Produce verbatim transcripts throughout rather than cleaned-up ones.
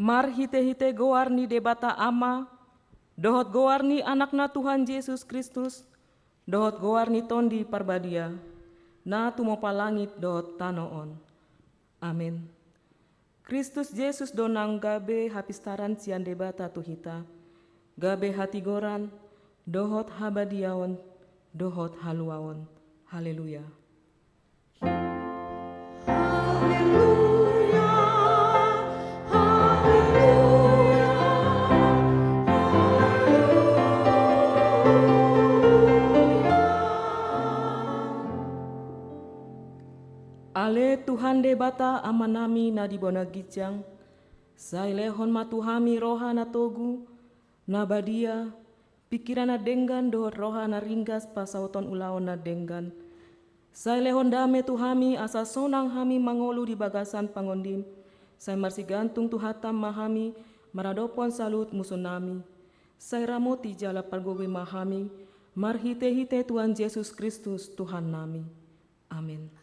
Marhite-hite goar ni Debata Ama, dohot goar ni Anakna Tuhan Jesus Kristus, dohot goar ni Tondi Parbadia, na tumompa langit dohot tano on. Amen. Kristus Jesus do naung gabe hapistaran sian Debata tu hita, gabe hatigoran, dohot habadiaon, dohot haluaon. Haleluya. Haleluya, haleluya, haleluya. Ale Tuhan Debata Amanami na di banua ginjang, sai lehon ma tu hami roha na togu, na badia, pingkiran na denggan dohot roha na ringgas pasauthon ulaon na denggan. Sai lehon dame tu hami asa sonang hami mangolu di bagasan pangondim, sai marsigantung Tuhantam ma hami maradophon saluhut musunami. Sai ramoti jala pargogoi ma hami, marhite-hite Tuhan Jesus Kristus Tuhannami. Amen.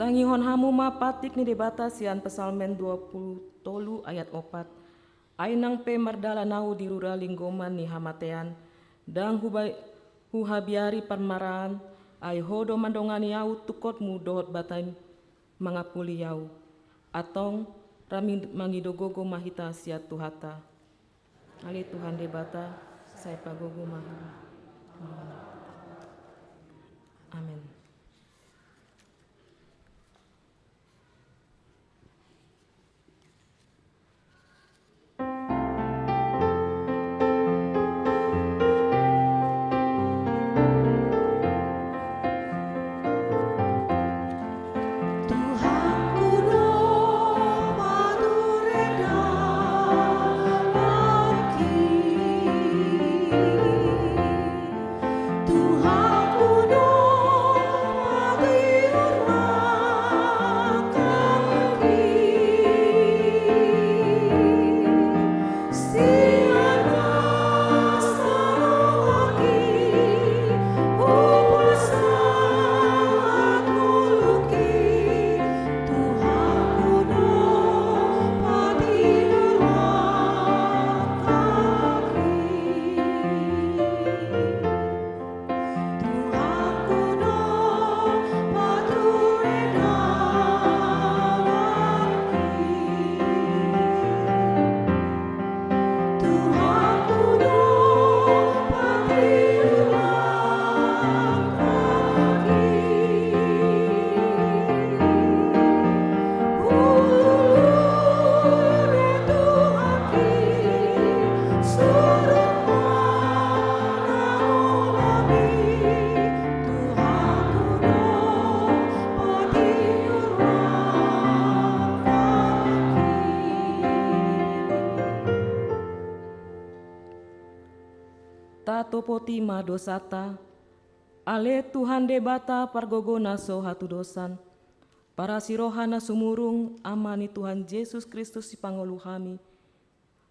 Tangihon hamu ma pantik ni Debata sian Psalmen dua puluh tolu ayat opat. Ai nang pe mardalan ahu di rura linggoman ni hamatean, ndang huba-, huhabiari parmaraan, ai Ho do mandongani ahu, tungkotmu dohot bataim mangampuli ahu. Antong, rami mangido gogo ma hita sian Tuhanta. Ale Tuhan Debata, sai pagogo ma hami. Amen. Tatopoti ma dosanta. Ale Tuhan Debata pargogo na so hatudosan, parasi roha na sumurung, Ama ni Tuhan Jesus Kristus sipangolu hami,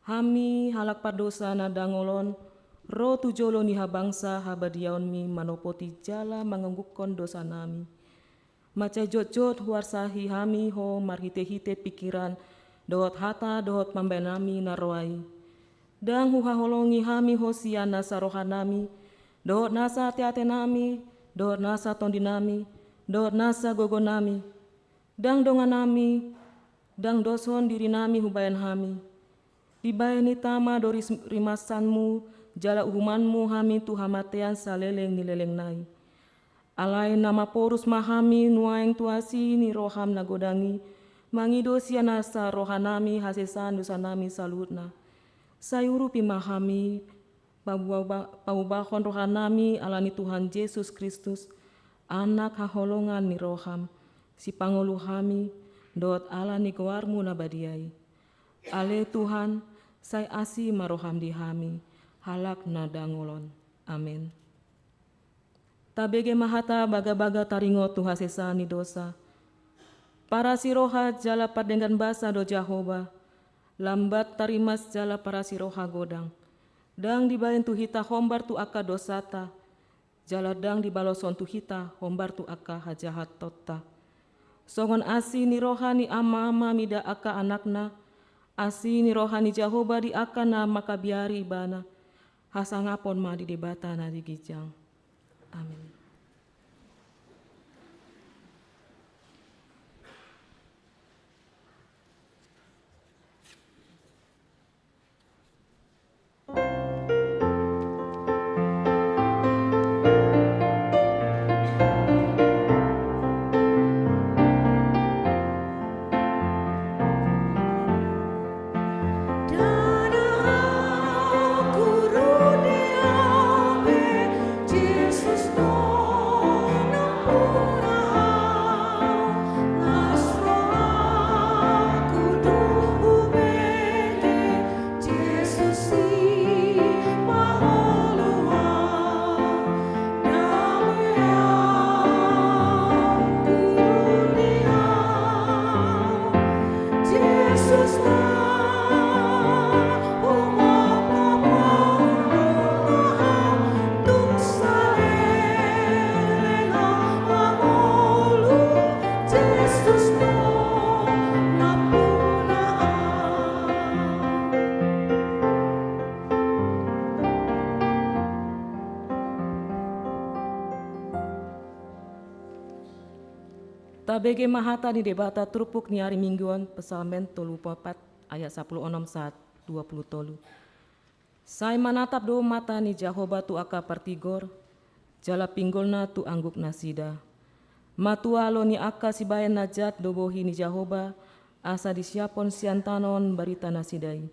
hami halak pardosa na dangol on, ro tu jolo ni habangsa habadiaonmi manopoti jala manganggungkon dosanami. Mansai jotjot huarsahi hami Ho marhitehite pingkiran dohot hata dohot pambahenanmi na roa i. Ndang huhaholongi hami Ho sian nasa rohanami dohot nasa ateatenami dohot nasa tondinami dohot nasa gogonami. Ndang donganami, ndang doshon dirinami hubahen hami. Dibahen hita ma do ris-, rimasanmu jala uhumanmu hami tu hamatean saleleng ni lelengna i. Alai na maporus ma hami nuaeng tu asi ni roham na godang i, mangido sian asa rohanami hasesaan dosanami saluhutna. Sai urupi ma hami, pabuba-, paubahon rohanami ala ni Tuhan Jesus Kristus, Anak haholongan ni roham, sipangolu hami, dohot ala ni goarmu na badia i. Ale Tuhan, sai asi ma roham di hami, halak na dangol on. Amen. Tabege ma hata bagabaga taringot tu hasesaan ni dosa. Parasi roha jala pardenggan basa do Jahowa, lambat tarimas jala parasi roha godang. Ndang dibahen tu hita hombar tu angka dosata, jala ndang dibaloshon tu hita hombar tu angka hajahatonta. Songon asi ni roha ni amama mida angka anakna, asi ni roha ni Jahowa di angka na mangkabiari ibana, hasangapon ma di Debata na di ginjang. Amen. Tabege ma hata ni Debata turpuk ni ari Minggu on, Psalmen tolu pulu opat ayat sampulu onom sahat dua pulu tolu. Sai manatap do mata ni Jahowa tu angka partigor, jala pinggolna tu angguknasida. Matua alo ni angka sibahen na jat do bohi ni Jahowa, asa disiaphon sian tano on baritanasida i.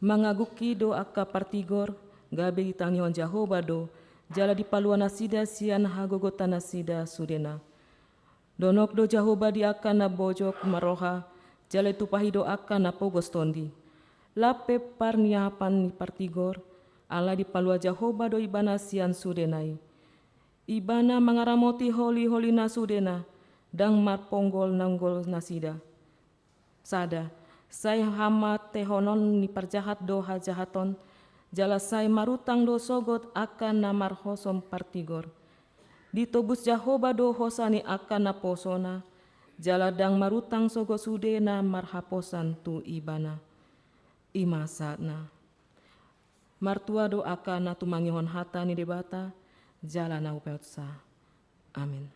Mangaguki do angka partigor, gabe ditangihon Jahowa do, jala dipalua nasida sian hagogotanasida sudena. Donok do Jahowa di angka na bojok marroha, jala ditumpahi do angka na pogos tondi. Lam pe parniapan ni partigor, alai dipalua Jahowa do ibana sian sudena i. Ibana mangaramoti holiholina sudena, ndang marponggolnonggol nasida. Sada, sai hamatehonon ni parjahat do hajahaton, jala sai marutang do sogot angka na marhosom partigor. Ditobus Jahowa do hosa ni angka naposona, jala ndang marutang sogot sude na marhaposan tu ibana. I ma sahatna. Martua do angka na tumangihon hata ni Debata, jala na hupasahat. Amen.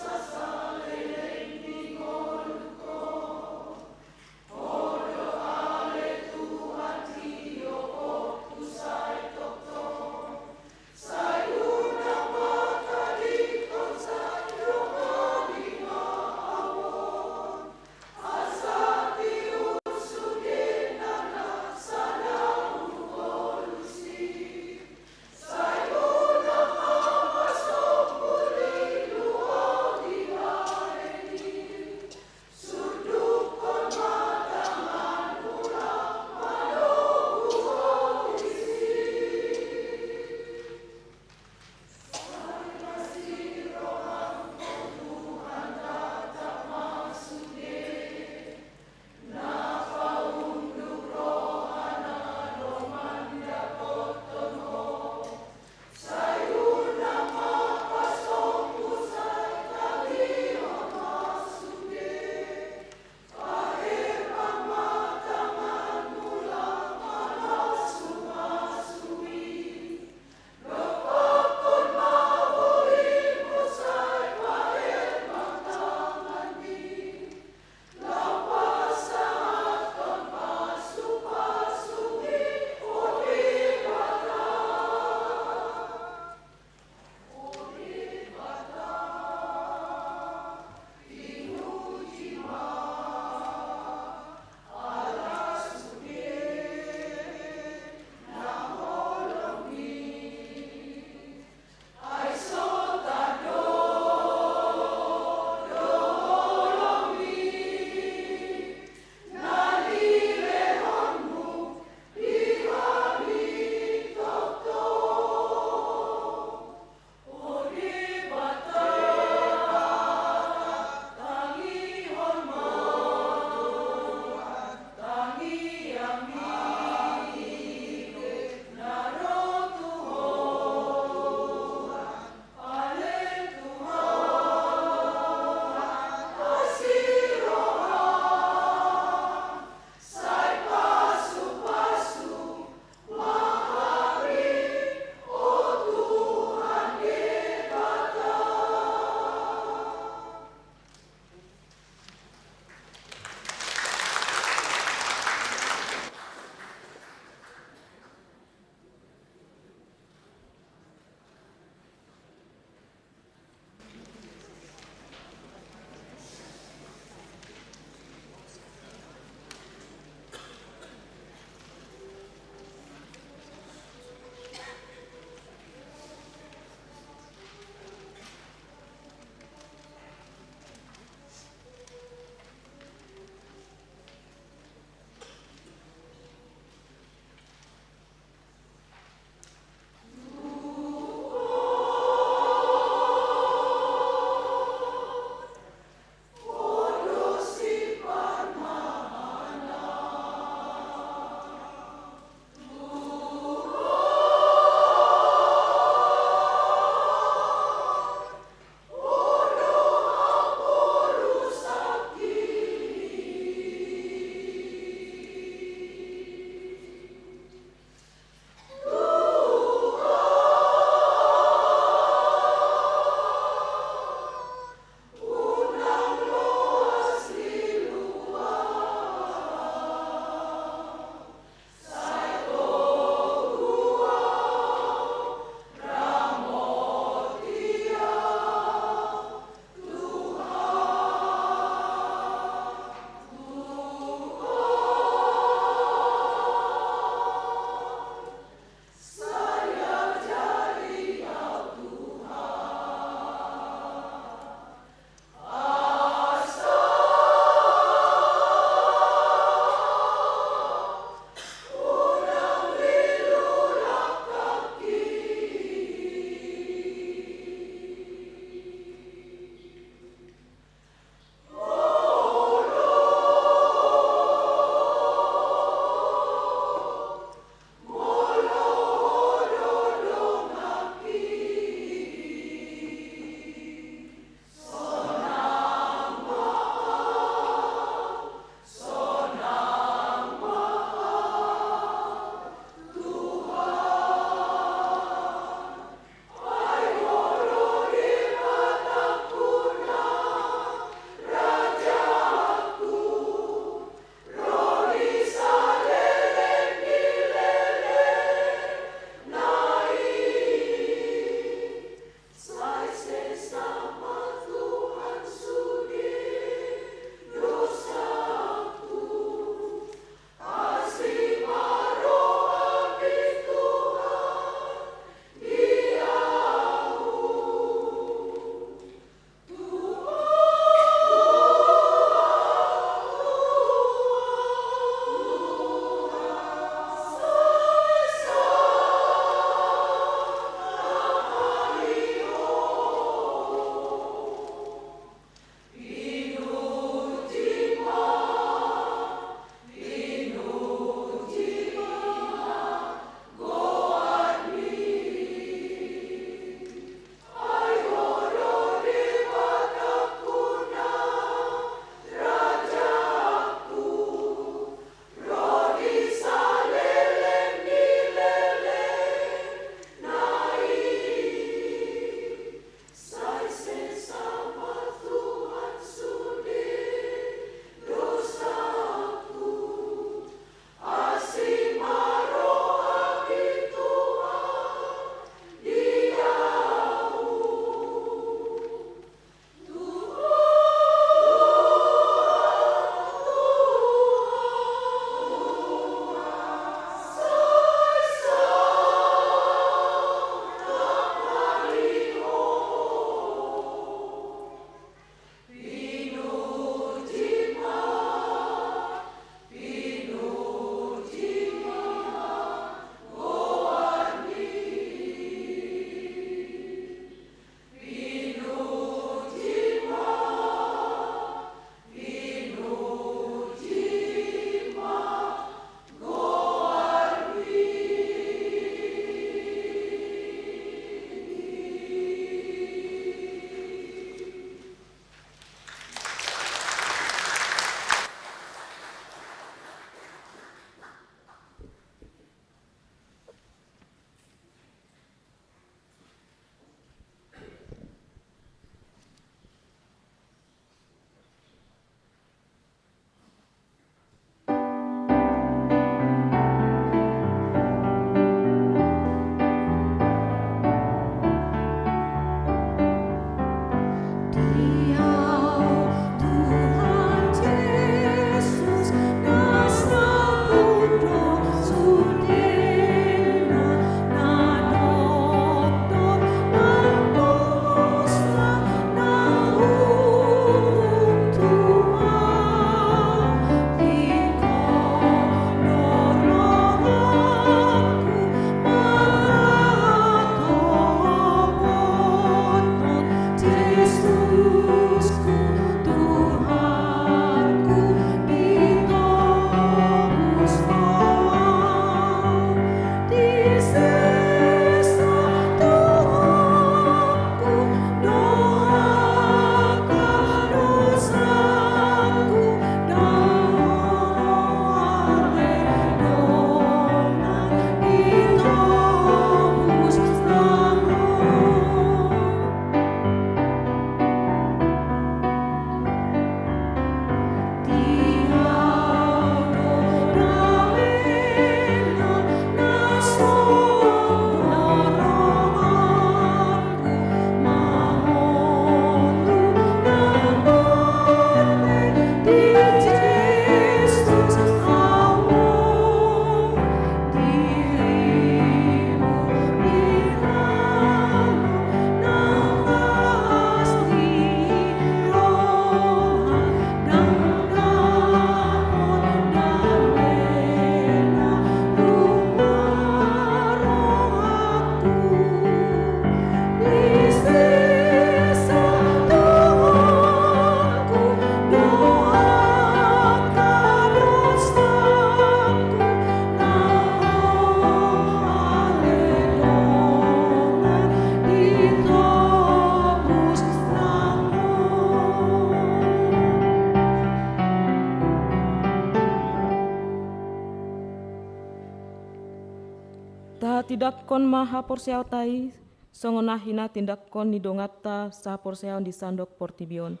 Tindakkon ma haporseaonta i, songon ahu na tindakkon ni donganta sahaporseaon di sandok portibi on.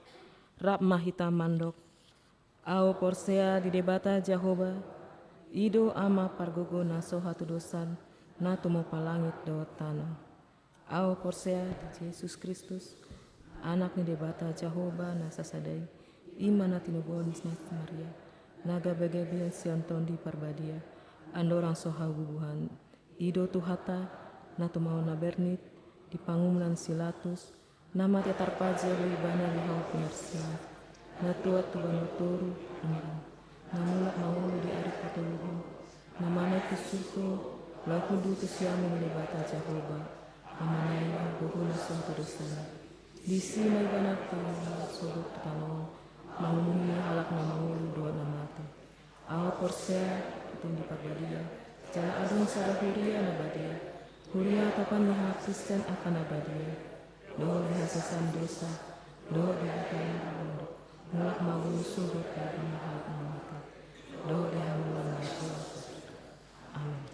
Rap ma hita mandok. Ahu porsea di Debata Jahowa, i do Ama pargogo na so hatudosan, na tumompa langit dohot tano. Ahu porsea di Jesus Kristus, Anak ni Debata Jahowa na sasada i, i ma na tinubuhon ni Santa Maria, na gabegabean sian Tondi Parbadia, andorang so habubuhan, i do Tuhanta, na tumaon na bernit, di pangumunan si Pilatus, na mate tarpajal do ibana di hau pinarsilang, na tuat tu banua toru, na mulak mangolu di ari patoluhon, na manaek tu surgo, laho hundul tu siamun ni Debata Jahowa, Amana i na gogo na so hatudosan. Disi ma ibana paima sogot tu tano on, manguhumi halak na mangolu dohot na mate. Ahu porsea di Tondi Parbadia, jala adong sada huria na badia, huria atopan ni halak Kristen angka na badia, dohot di hasesaan dosa, dohot di hata ni na mondok, mulak mangolu sogot di ibana halak na mate, dohot di hangoluan na tua. Amin.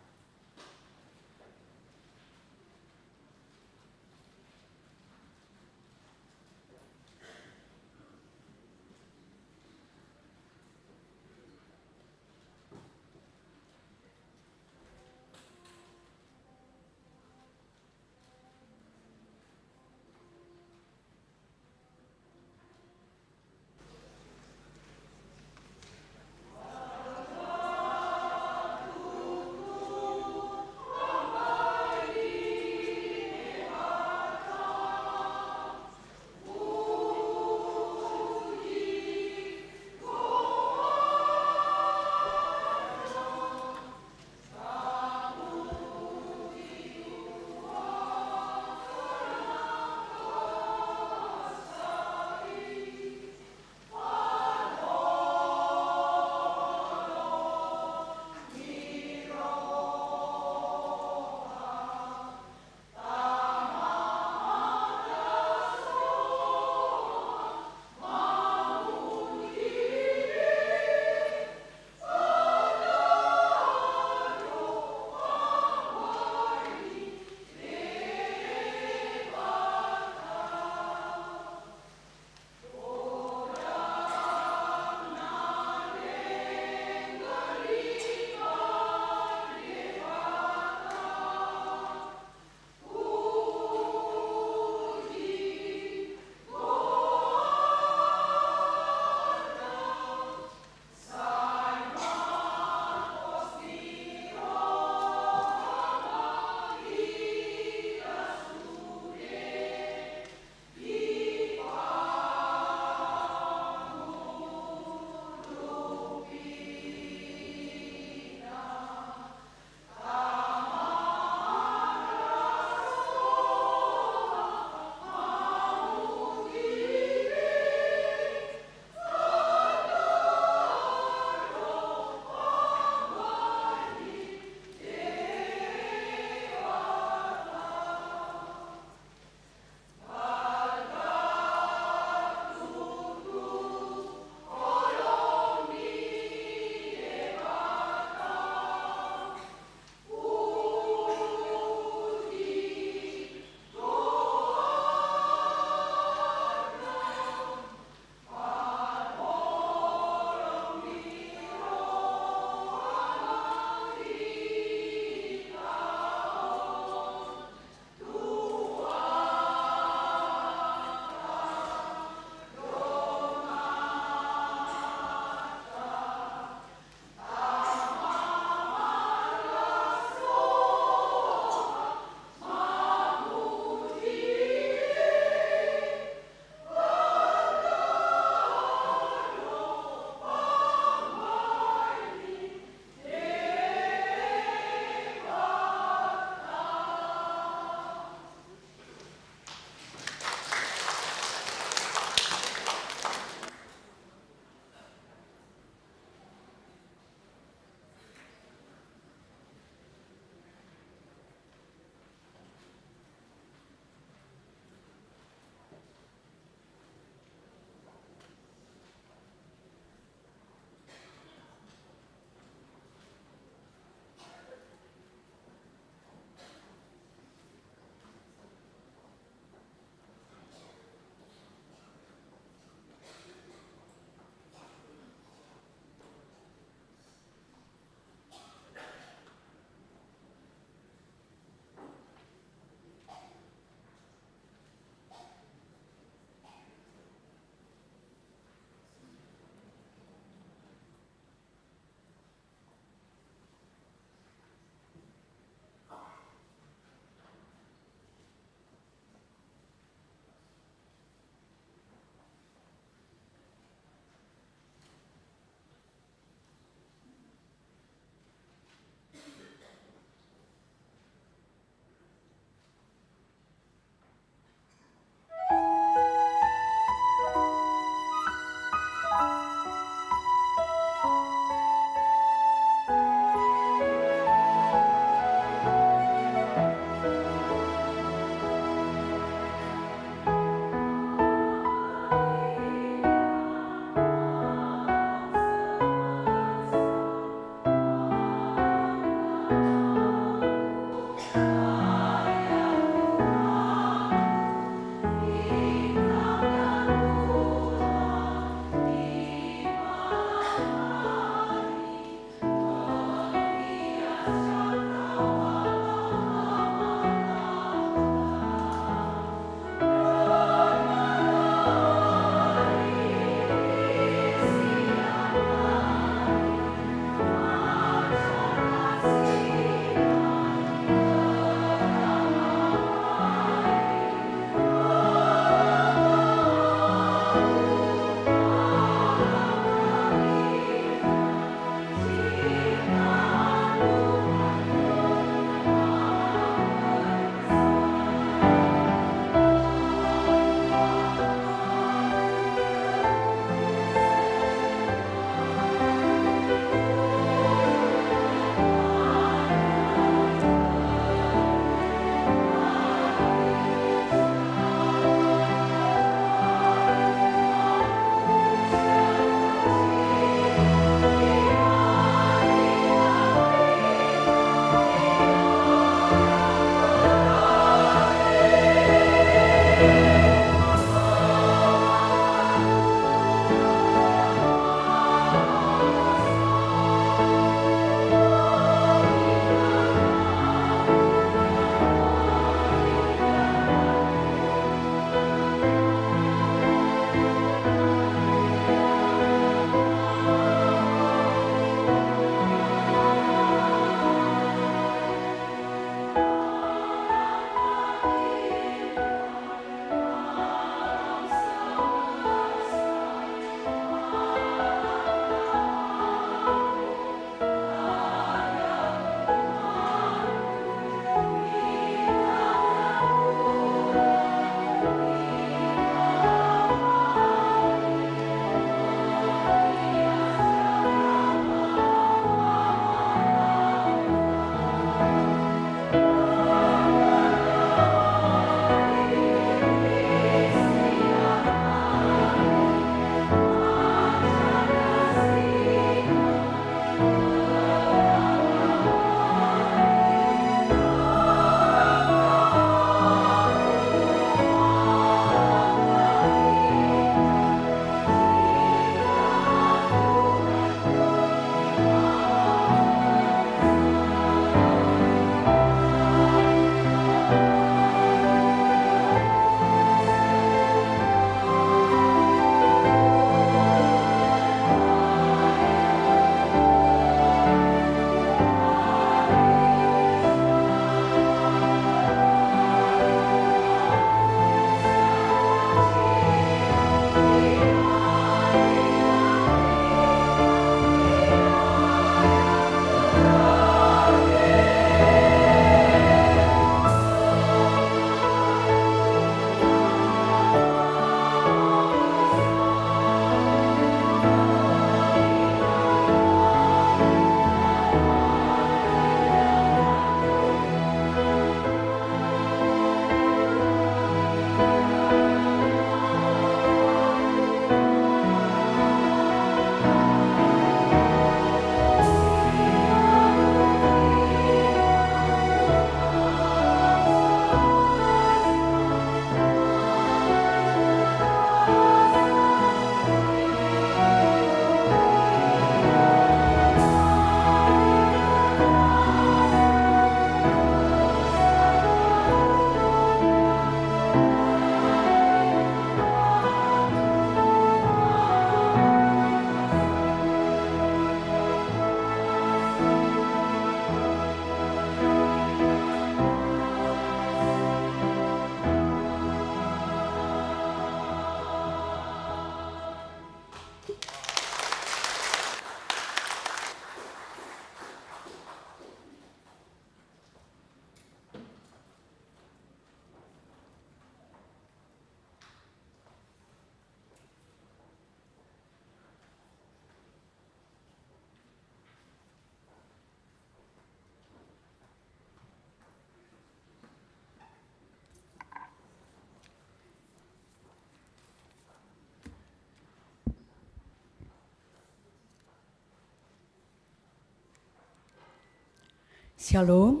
Shalom.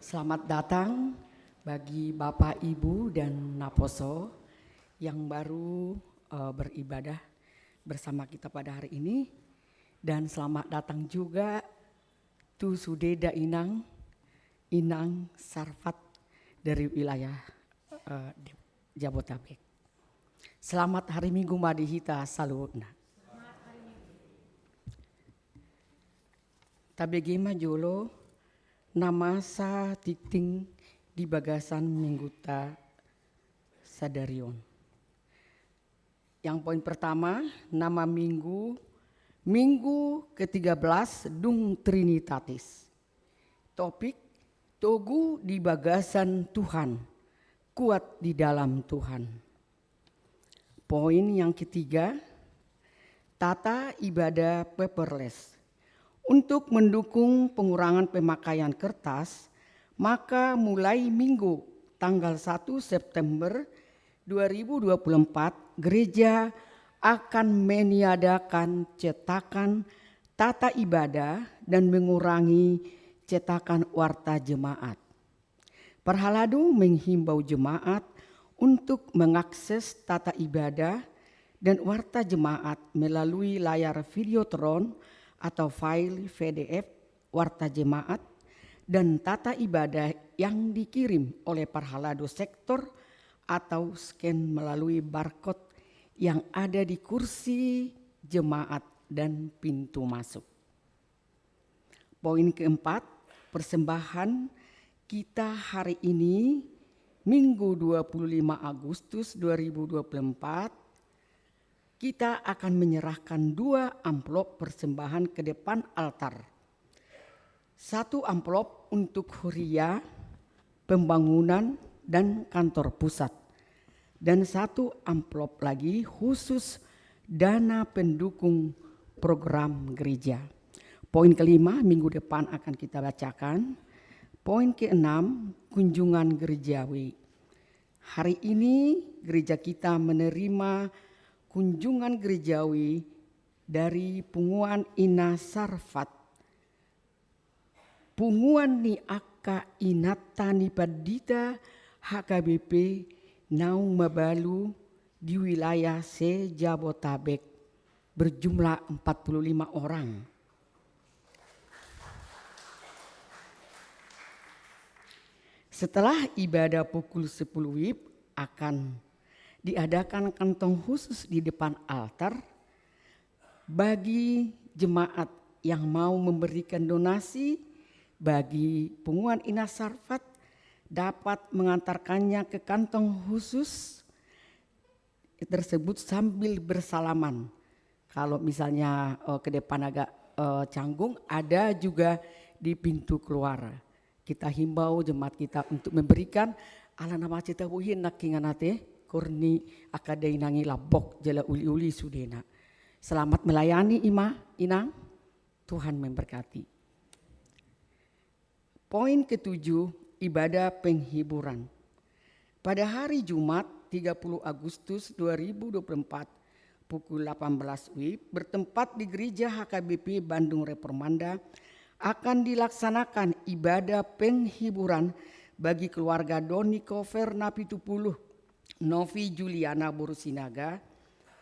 Selamat datang bagi Bapak, Ibu, dan naposo yang baru, eh, beribadah bersama kita pada hari ini. Dan selamat datang juga tu sude da inang, Inang Sarfat dari wilayah, eh, Jabotabek. Selamat hari Minggu ma di hita saluhutna. Tabege ma jolo na masa tingting di bagasan Mingguta sadari on. Yang poin pertama, nama Minggu, Minggu ketiga belas dung Trinitatis. Topik, togu di bagasan Tuhan, kuat di dalam Tuhan. Poin yang ketiga, tata ibadah paperless. Untuk mendukung pengurangan pemakaian kertas, maka mulai Minggu tanggal satu September dua ribu dua puluh empat, gereja akan meniadakan cetakan tata ibadah dan mengurangi cetakan warta jemaat. Parhalado menghimbau jemaat untuk mengakses tata ibadah dan warta jemaat melalui layar Videotron atau file P D F warta jemaat dan tata ibadah yang dikirim oleh parhalado sektor atau scan melalui barcode yang ada di kursi jemaat dan pintu masuk. Poin keempat, persembahan kita hari ini, Minggu dua puluh lima Agustus dua ribu dua puluh empat, kita akan menyerahkan dua amplop persembahan ke depan altar. Satu amplop untuk huria, pembangunan, dan kantor pusat. Dan satu amplop lagi khusus dana pendukung program gereja. Poin kelima, minggu depan akan kita bacakan. Poin keenam, kunjungan gerejawi. Hari ini gereja kita menerima kunjungan gerejawi dari punguan Ina Sarfat. Punguan ni angka inanta ni pandita H K B P naung mabalu di wilayah se-Jabotabek, berjumlah empat puluh lima orang. Setelah ibadah pukul sepuluh WIB, akan diadakan kantong khusus di depan altar bagi jemaat yang mau memberikan donasi bagi punguan Ina Sarfat, dapat mengantarkannya ke kantong khusus tersebut sambil bersalaman. Kalau misalnya, eh, ke depan agak, eh, canggung, ada juga di pintu keluar. Kita himbau jemaat kita untuk memberikan, ala na mansai tabohi nangkiningan ate, ingkon angka dainang i lambok jala uli-uli sudena. Selamat melayani, Ima, Inang. Tuhan memberkati. Poin ketujuh, ibadah penghiburan. Pada hari Jumat, tiga puluh Agustus dua ribu dua puluh empat, pukul delapan belas WIB, bertempat di Gereja H K B P Bandung Reformanda, akan dilaksanakan ibadah penghiburan bagi keluarga Don Niko Fernapitupulu, Novi Juliana boru Sinaga,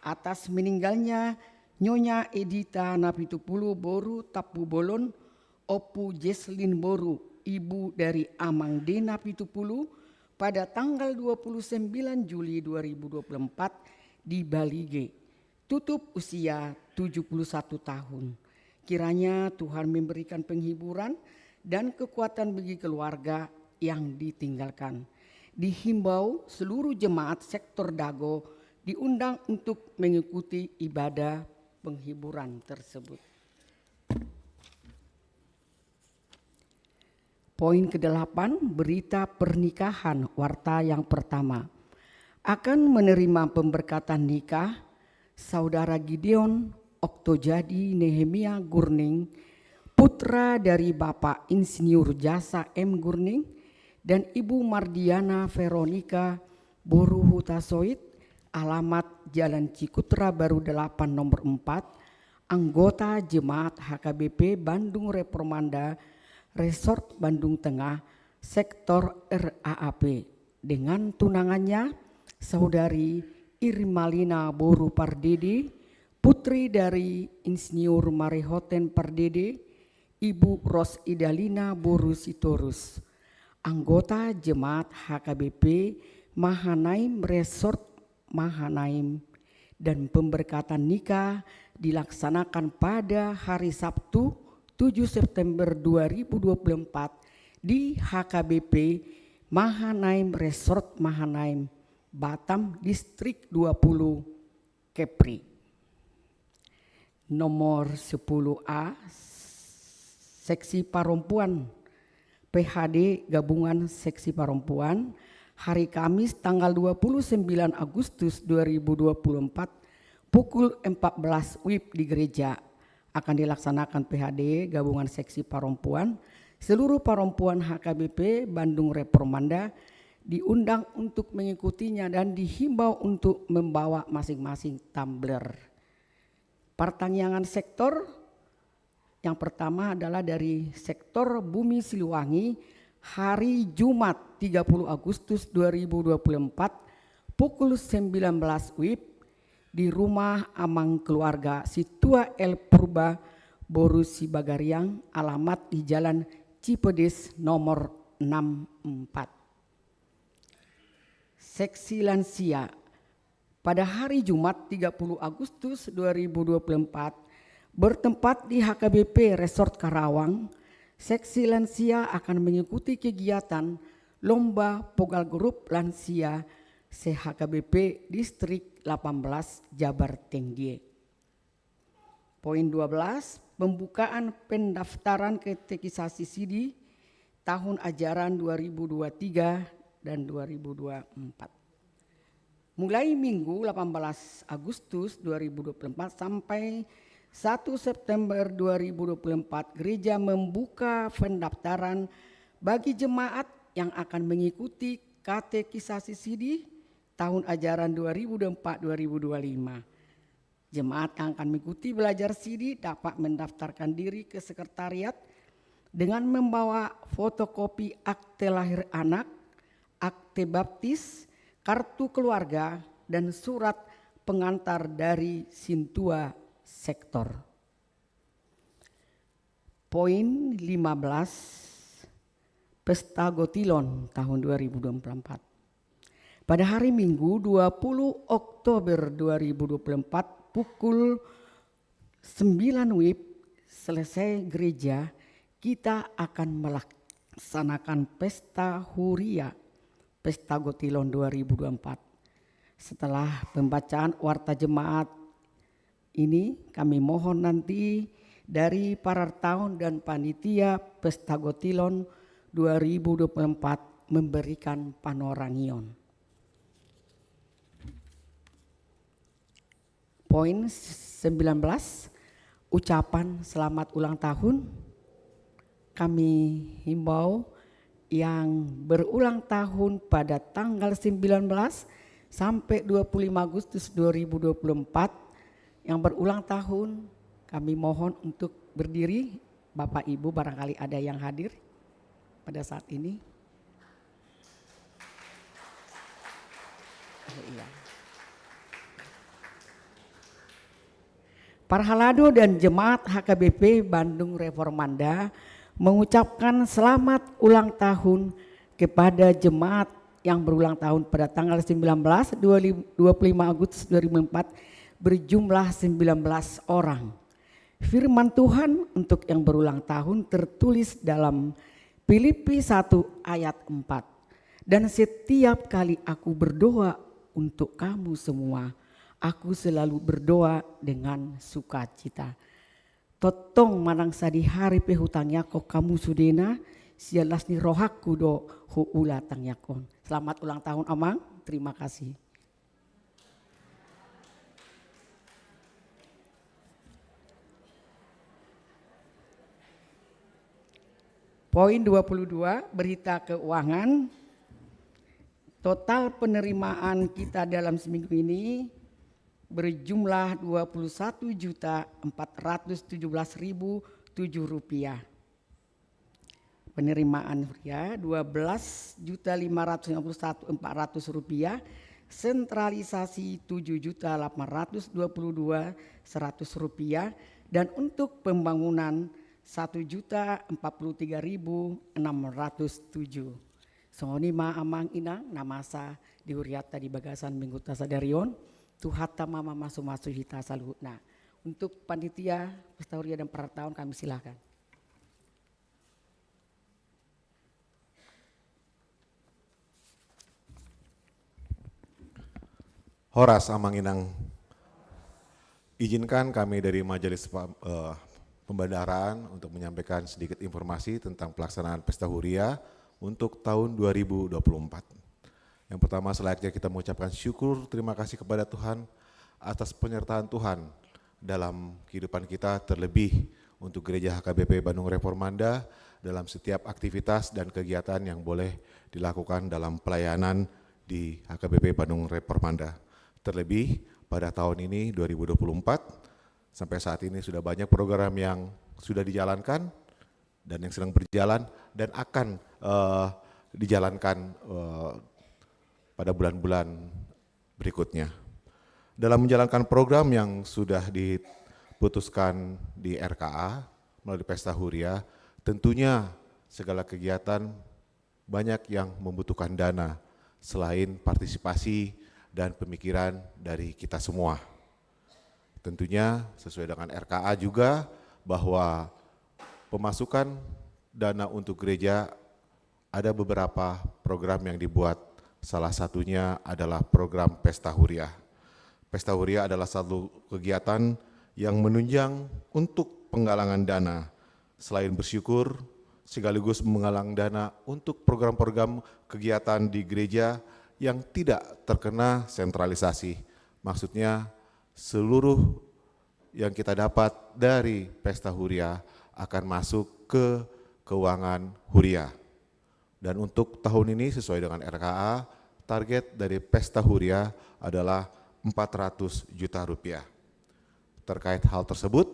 atas meninggalnya Nyonya Edita Napitupulu boru Tampubolon, Ompu Jesslyn boru, ibu dari Amang D Napitupulu, pada tanggal dua puluh sembilan Juli dua ribu dua puluh empat di Balige, tutup usia tujuh puluh satu tahun. Kiranya Tuhan memberikan penghiburan dan kekuatan bagi keluarga yang ditinggalkan. Dihimbau seluruh jemaat sektor Dago diundang untuk mengikuti ibadah penghiburan tersebut. Poin kedelapan, berita pernikahan warta yang pertama. Akan menerima pemberkatan nikah Saudara Gideon Oktojadi Nehemia Gurning, putra dari Bapak Insinyur Jasa M Gurning dan Ibu Mardiana Veronica boru Hutasoit, alamat Jalan Cikutra Baru delapan nomor empat, anggota Jemaat H K B P Bandung Reformanda, Resort Bandung Tengah, Sektor R A A P, dengan tunangannya, Saudari Irmalina Boru Pardede, putri dari Insinyur Marihoten Pardede, Ibu Ros Idalina Boru Sitorus, anggota jemaat H K B P Mahanaim Resort Mahanaim, dan pemberkatan nikah dilaksanakan pada hari Sabtu, tujuh September dua ribu dua puluh empat, di H K B P Mahanaim Resort Mahanaim, Batam, Distrik dua puluh, Kepri. Nomor sepuluh A, Seksi Parompuan, P H D Gabungan Seksi Parompuan, hari Kamis tanggal dua puluh sembilan Agustus dua ribu dua puluh empat, pukul empat belas W I B di gereja. Akan dilaksanakan P H D Gabungan Seksi Parompuan. Seluruh parompuan H K B P Bandung Reformanda diundang untuk mengikutinya dan dihimbau untuk membawa masing-masing tumbler. Partangiangan sektor yang pertama adalah dari Sektor Bumi Siliwangi, hari Jumat tiga puluh Agustus dua ribu dua puluh empat, pukul sembilan belas W I B, di rumah amang keluarga Situa L Purba Boru Sibagariang, alamat di Jalan Cipedes nomor enam empat. Seksi lansia, pada hari Jumat tiga puluh Agustus dua ribu dua puluh empat, bertempat di H K B P Resort Karawang, seksi lansia akan mengikuti kegiatan lomba Pogal Grup Lansia se-H K B P Distrik delapan belas Jabar Tengdie. Poin dua belas, pembukaan pendaftaran katekisasi sidi tahun ajaran dua ribu dua tiga dan dua ribu dua empat. Mulai Minggu delapan belas Agustus dua ribu dua puluh empat sampai satu September dua ribu dua puluh empat, gereja membuka pendaftaran bagi jemaat yang akan mengikuti katekisasi sidi tahun ajaran dua ribu dua puluh empat dua ribu dua puluh lima. Jemaat yang akan mengikuti belajar sidi dapat mendaftarkan diri ke sekretariat dengan membawa fotokopi akte lahir anak, akte baptis, kartu keluarga, dan surat pengantar dari sintua sektor. Poin lima belas, Pesta Gotilon tahun dua ribu dua puluh empat. Pada hari Minggu dua puluh Oktober dua ribu dua puluh empat, pukul sembilan W I B, selesai gereja, kita akan melaksanakan pesta huria, Pesta Gotilon dua ribu dua puluh empat. Setelah pembacaan warta jemaat ini, kami mohon nanti dari parartaon dan panitia Pesta Gotilon dua ribu dua puluh empat memberikan panorangion. Poin sembilan belas, ucapan selamat ulang tahun. Kami himbau yang berulang tahun pada tanggal sembilan belas sampai dua puluh lima Agustus dua ribu dua puluh empat, yang berulang tahun, kami mohon untuk berdiri. Bapak Ibu, barangkali ada yang hadir pada saat ini. Oh, iya. Parhalado dan jemaat H K B P Bandung Reformanda mengucapkan selamat ulang tahun kepada jemaat yang berulang tahun pada tanggal sembilan belas, dua puluh lima Agustus dua ribu empat, berjumlah sembilan belas orang. Firman Tuhan untuk yang berulang tahun tertulis dalam Filipi satu ayat empat. Dan setiap kali aku berdoa untuk kamu semua, aku selalu berdoa dengan sukacita. Tongtong manang sadihari pe hutangiangkon hamu sudena, sian las ni rohangku do huula tangiangkon. Selamat ulang tahun, Amang. Terima kasih. Poin dua puluh dua, berita keuangan. Total penerimaan kita dalam seminggu ini berjumlah dua puluh satu juta empat ratus tujuh belas ribu tujuh rupiah. Penerimaan huria dua belas juta lima ratus lima puluh satu empat ratus rupiah, sentralisasi tujuh juta delapan ratus dua puluh dua seratus rupiah, dan untuk pembangunan satu juta empat puluh tiga ribu enam ratus tujuh. Songon i ma amang inang na masa di hurianta di bagasan mingguta sadari on. Tuhanta ma mamasumasu hita saluhutna. Untuk panitia pesta huria dan perhelatan tahun kami silakan. Horas amang inang. Izinkan kami dari Majelis Pa-, eh, Pembendaharaan untuk menyampaikan sedikit informasi tentang pelaksanaan Pesta Huria untuk tahun dua ribu dua puluh empat. Yang pertama, selayaknya kita mengucapkan syukur, terima kasih kepada Tuhan atas penyertaan Tuhan dalam kehidupan kita, terlebih untuk Gereja H K B P Bandung Reformanda dalam setiap aktivitas dan kegiatan yang boleh dilakukan dalam pelayanan di H K B P Bandung Reformanda. Terlebih pada tahun ini, dua ribu dua puluh empat, sampai saat ini sudah banyak program yang sudah dijalankan dan yang sedang berjalan dan akan, eh, dijalankan, eh, pada bulan-bulan berikutnya. Dalam menjalankan program yang sudah diputuskan di R K A melalui Pesta Huria, tentunya segala kegiatan banyak yang membutuhkan dana selain partisipasi dan pemikiran dari kita semua. Tentunya sesuai dengan R K A juga, bahwa pemasukan dana untuk gereja ada beberapa program yang dibuat, salah satunya adalah program Pesta Huria. Pesta Huria adalah satu kegiatan yang menunjang untuk penggalangan dana. Selain bersyukur, sekaligus menggalang dana untuk program-program kegiatan di gereja yang tidak terkena sentralisasi. Maksudnya, seluruh yang kita dapat dari Pesta Huria akan masuk ke keuangan Huria. Dan untuk tahun ini, sesuai dengan R K A, target dari Pesta Huria adalah empat ratus juta rupiah. Terkait hal tersebut,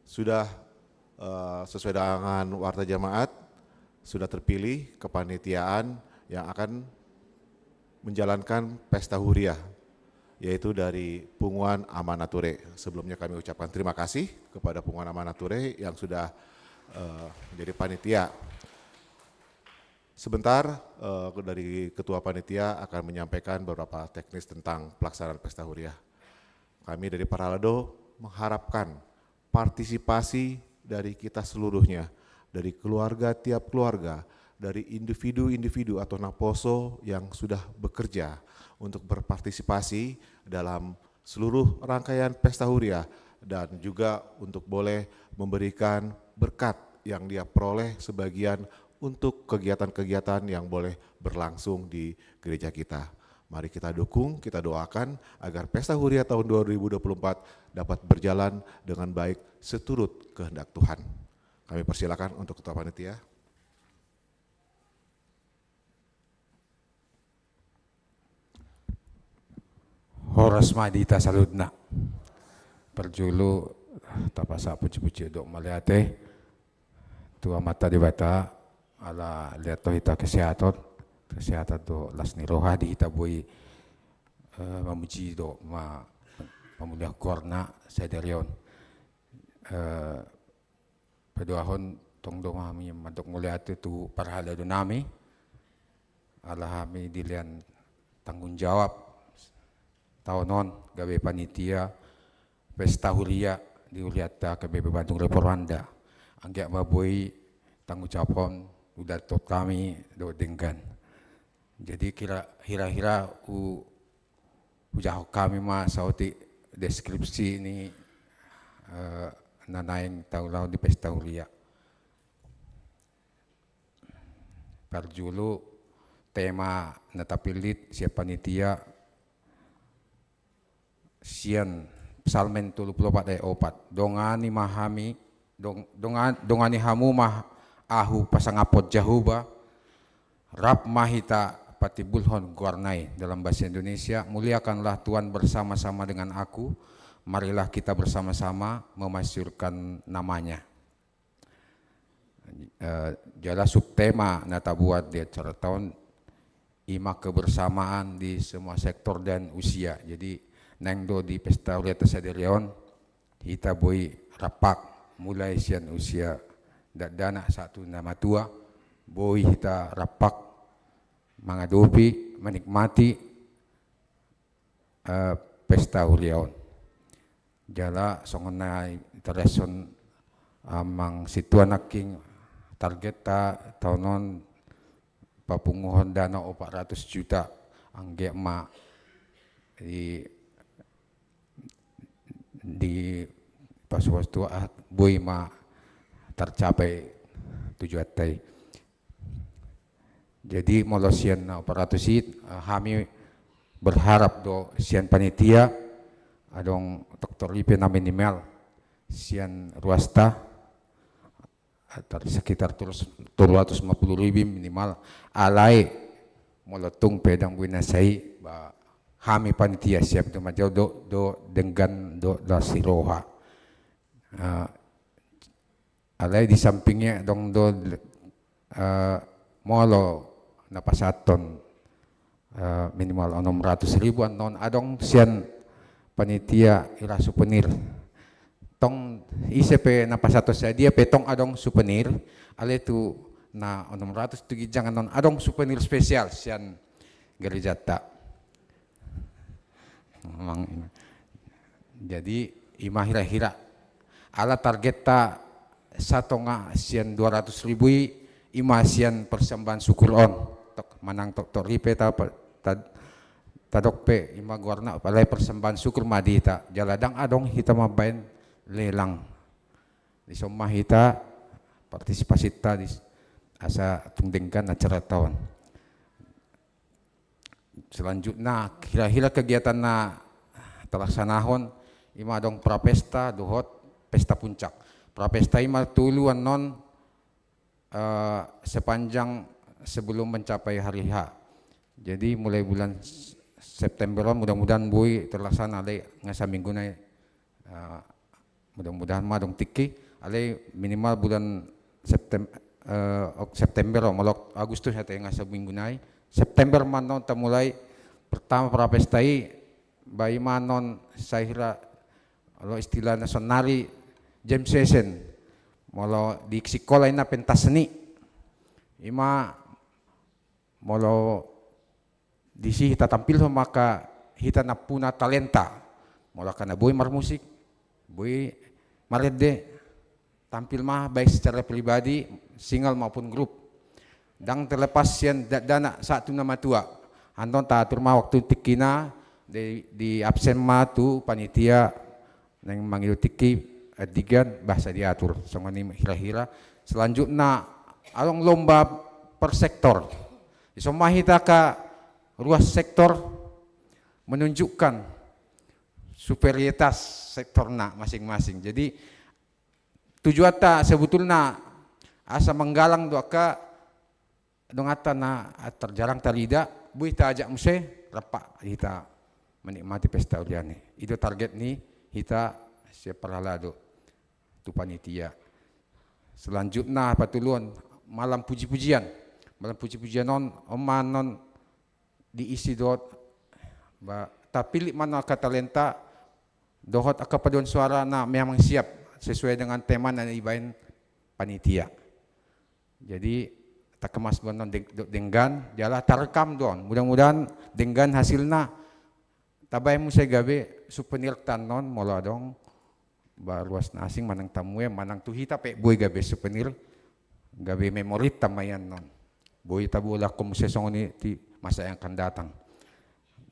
sudah, eh, sesuai dengan warta jamaat, sudah terpilih kepanitiaan yang akan menjalankan Pesta Huria, yaitu dari Punguan Amanature. Sebelumnya kami ucapkan terima kasih kepada Punguan Amanature yang sudah, eh, menjadi panitia. Sebentar, eh, dari Ketua Panitia akan menyampaikan beberapa teknis tentang pelaksanaan Pesta Huria. Kami dari Parhalado mengharapkan partisipasi dari kita seluruhnya, dari keluarga, tiap keluarga, dari individu-individu atau naposo yang sudah bekerja untuk berpartisipasi dalam seluruh rangkaian Pesta Huria, dan juga untuk boleh memberikan berkat yang dia peroleh sebagian untuk kegiatan-kegiatan yang boleh berlangsung di gereja kita. Mari kita dukung, kita doakan agar Pesta Huria tahun dua ribu dua puluh empat dapat berjalan dengan baik seturut kehendak Tuhan. Kami persilakan untuk Ketua Panitia. Horas ma di hita saluhutna. Parjolo, tapasahat puji-pujian dohot mauliate tu Amanta Debata, ala lehon hita kesehatan, kesehatan dohot las ni roha di hita boi, eh, mamuji dohot ma-, mamulliangkon goarna sadari on. Eh, paduahon tong do ma hami mandok mauliate tu parhalado nami, ala hami dilehon tanggung jawab taon on gabe panitia Pesta Huria di hurianta H K B P Bandung Reformanda. Anggiat ma boi tanggung jawab on uda tot hami dohot denggan. Jadi kira, hira-hira u-, ujahahon hami ma saotik deskripsi ni, eh, na naeng taulahon di Pesta Huria. Parjolo, tema na tapillit sian panitia, sian Psalmen tolu pulu opat ayat opat. Dongani ma hami, dong-, dongan-, dongani hamu ma ahu pasangaphon Jahowa, rap ma hita patimbulhon goarna i. Dalam bahasa Indonesia, muliakanlah Tuhan bersama-sama dengan aku, marilah kita bersama-sama memasyhurkan nama-Nya. Eh, jala subtema na tabuat di acara taon ima kebersamaan di semua sektor dan usia. Jadi naeng do di pesta ulian sadari on hita boi rampak, mulai sian usia dakdanak sahat tu na matua, boi hita rampak mangadopi, menikmati eh, pesta huria on. Jala songon na tarison amang sintua nangkin, target ta taon on papunguhon dana opat ratus juta, anggiat ma di, di pasuas tua boi ma tercapai tujuan ta i. Jadi molo sian na opat ratus i, eh, hami berharap do sian panitia adong toktor i pe na minimal sian ruasta, eh, sekitar tolu ratus lima puluh ribu minimal. Alai molo tung pe dang boi na sai, ba hami panitia siap do manjalo do, do denggan do las ni roha. Eh, Alai di samping i adong do, eh, molo na pasahathon, eh, minimal onom ratus ribu annon adong sian panitia hira suvenir. Tong ise pe na pasahathon sadia pe tong adong suvenir, alai tu na onom ratus tu ginjang annon adong suvenir spesial sian gerejata. Memang. Jadi ima hira-hira ala target ta satonga sian dua ratus ribu i, ima sian persembahan syukur on. Tok, manang toktor i pe ta, ta, tadok pe ima goarna, alai persembahan syukur ma di hita. Jala dang adong hita mambaen lelang. Dison ma hita partisipasi ta di, asa tung denggan acara taon. Selanjutna, hira-hira kegiatan na talaksanahon, ima adong prapesta dohot pesta puncak. Prapesta ima tolu annon, eh, sepanjang sebelum mencapai hari H. Jadi mulai bulan S-, September on mudah-mudahan boi terlaksana, alai nga saminggu nai. Eh, mudah-mudahan ma adong tingki, alai minimal bulan Septem-, eh, ok-, September, oh, molo Agustus ate nga saminggu nai. September ma annon tamulai pertama prapesta i, ba ima annon sai hira, molo istilahna sonari jam session. Molo di sikola ina pentas seni. Ima molo disi hita tampilhon ma angka hita nampuna talenta. Molo angka na boi marmusik, boi marende, tampil ma baik secara pribadi, single maupun grup. Dang terlepas sian dakdanak sahat tu na matua. Annon taatur ma waktu tingkina, di, di absen ma tu panitia naeng mangido tingki, eh, digan bahasa diatur. Songon i hira-hira. Selanjutna adong lomba per sektor. Dison ma hita angka ruas sektor menunjukkan superioritas sektorna masing-masing. Jadi tujuan ta sebetulna asa manggalang do angka donganta na tarjarang tarida, boi taajak muse rampak hita menikmati pesta ulian i. I do target ni hita sian parhalado tu panitia. Selanjutna patoluhon malam puji-pujian. Malam puji-pujian on, on ma annon diisi dohot, ba, tapillit ma annon angka talenta dohot angka paduan suara na memang siap sesuai dengan tema na dibaen panitia. Jadi takemas do annon deng-, do-, denggan, jala tarekam do on. Mudah-mudahan denggan hasilna tabaen muse gabe suvenir ta annon molo adong ba ruas na asing manang tamu i, manang tu hita pe boi gabe suvenir, gabe memori ta ma i annon. Boi tabolak muse songon i di masa yang akan datang.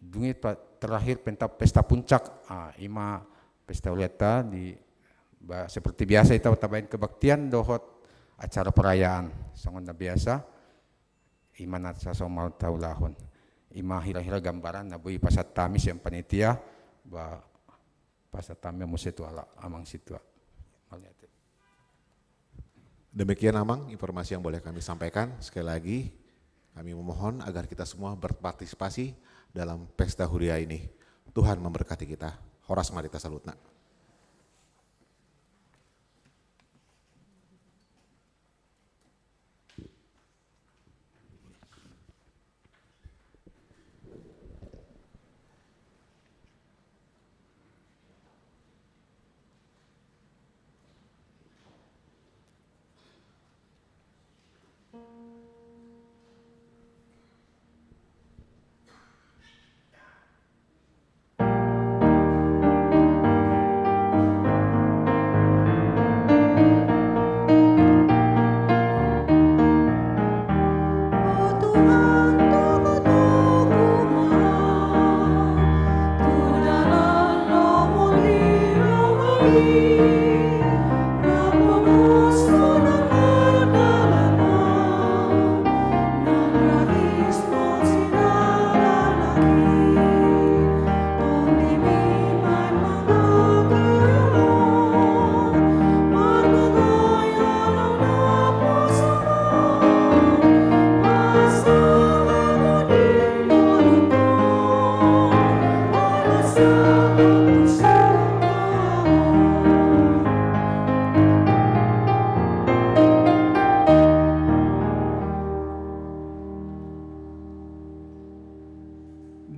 Dung i ta-, terakhir pesta, pesta puncak, ah, ima pesta ulian ta di, ba, seperti biasa hita tabaen kebaktian dohot acara perayaan songon na biasa, ima na sasomal taulahon. Ima hira-hira gambaran na boi pasahat hami sian panitia, ba, pasahat hami muse tu halak amang sintua. Mauliate. Demikian, Amang, informasi yang boleh kami sampaikan. Sekali lagi, kami memohon agar kita semua berpartisipasi dalam pesta huria ini. Tuhan memberkati kita. Horas ma di hita saluhutna.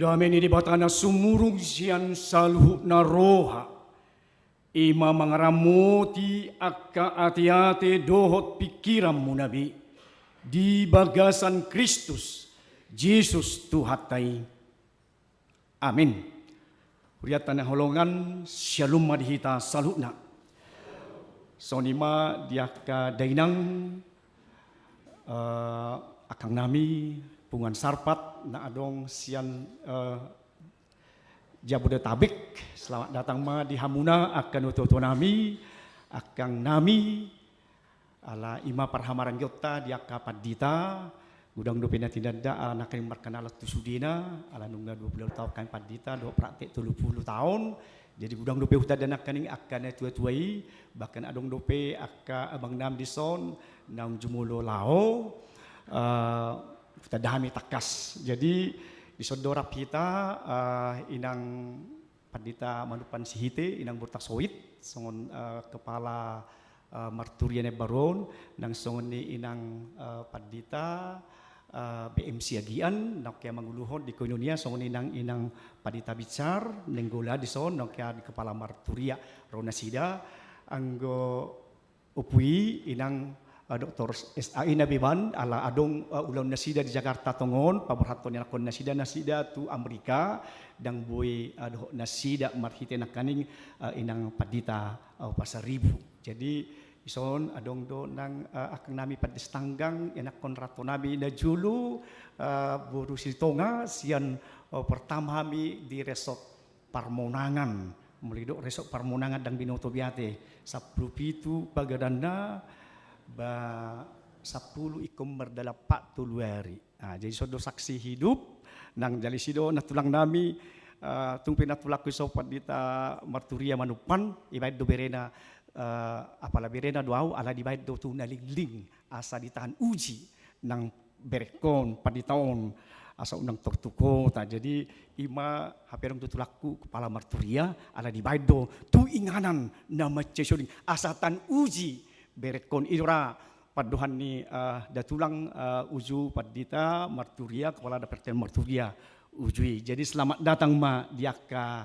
Dame ni Debata na sumurung sian saluhutna roha, i ma mangaramoti angka ateate dohot pingkiranmuna be di bagasan Kristus Jesus Tuhanta i. Amin. Hurianta na hinaholongan, syalom ma di hita saluhutna. Songon i ma di angka dainang, eh, angkangnami punguan Sarpat na adong sian, eh, Jabodetabek. Selamat datang ma di hamuna angka natuatuanami, angkangnami. Ala i ma parhamarangionta di angka pandita, godang dope na tinanda ala nangkaning markenalan tu sudena, ala nunga dua pulu taon hami pandita dohot praktek tolu pulu taon. Jadi godang dope hutanda nangkaning angka natuatua i, bahkan adong dope angka abangnami dison naung jumolo laho, eh, hutanda hami tangkas. Jadi dison do rap hita, eh, Inang Pandita Manumpan Sihite, Inang Burtak Soit, songon, eh, kepala, eh, marturia na imbaru on, nang songon i Inang, eh, Pandita, eh, B M Siagian, nang hea manguluhon di koinonia, songon i nang Inang Pandita Binsar Nainggolan dison, nang hea di kepala marturia ro nasida, anggo Ompu i Inang, eh, Doktor S A I Nababan, ala adong, eh, ulaon nasida di Jakarta tongon, paborhathon ni anakkon nasida, nasida tu Amerika, ndang boi, eh, dohot nasida marhite nangkaning, eh, Inang Pandita, eh, Pasaribu. Jadi dison adong do nang, eh, angkangnami Pandita Sitanggang, anakkon ratonami na jolo, eh, boru Silitonga, sian, eh, pertama hami di resort Parmonangan, molo didok resort Parmonangan ndang binoto be ate, sampulu pitu pagadanna, ba sampulu ingkon mardalan patolu ari. Nah, jadi dison do saksi hidup, nang jala disi do nantulang nami, eh, tung pe nantulangku dison Pandita Marturia Manumpan, dibaen do berena, eh, apala berena do au, ala dibaen do tu na lingling, asa ditahan uji, nang berengkon, pandita on, asa unang tortuk hita. Jadi i ma hape adong do tulangku, kepala marturia, ala dibaen do tu inganan na mansai soding, asa tahan uji berengkon. I do ra pandohan ni, eh, datulang, eh, uju pandita marturia, kepala daperten marturia uju i. Jadi selamat datang ma di angka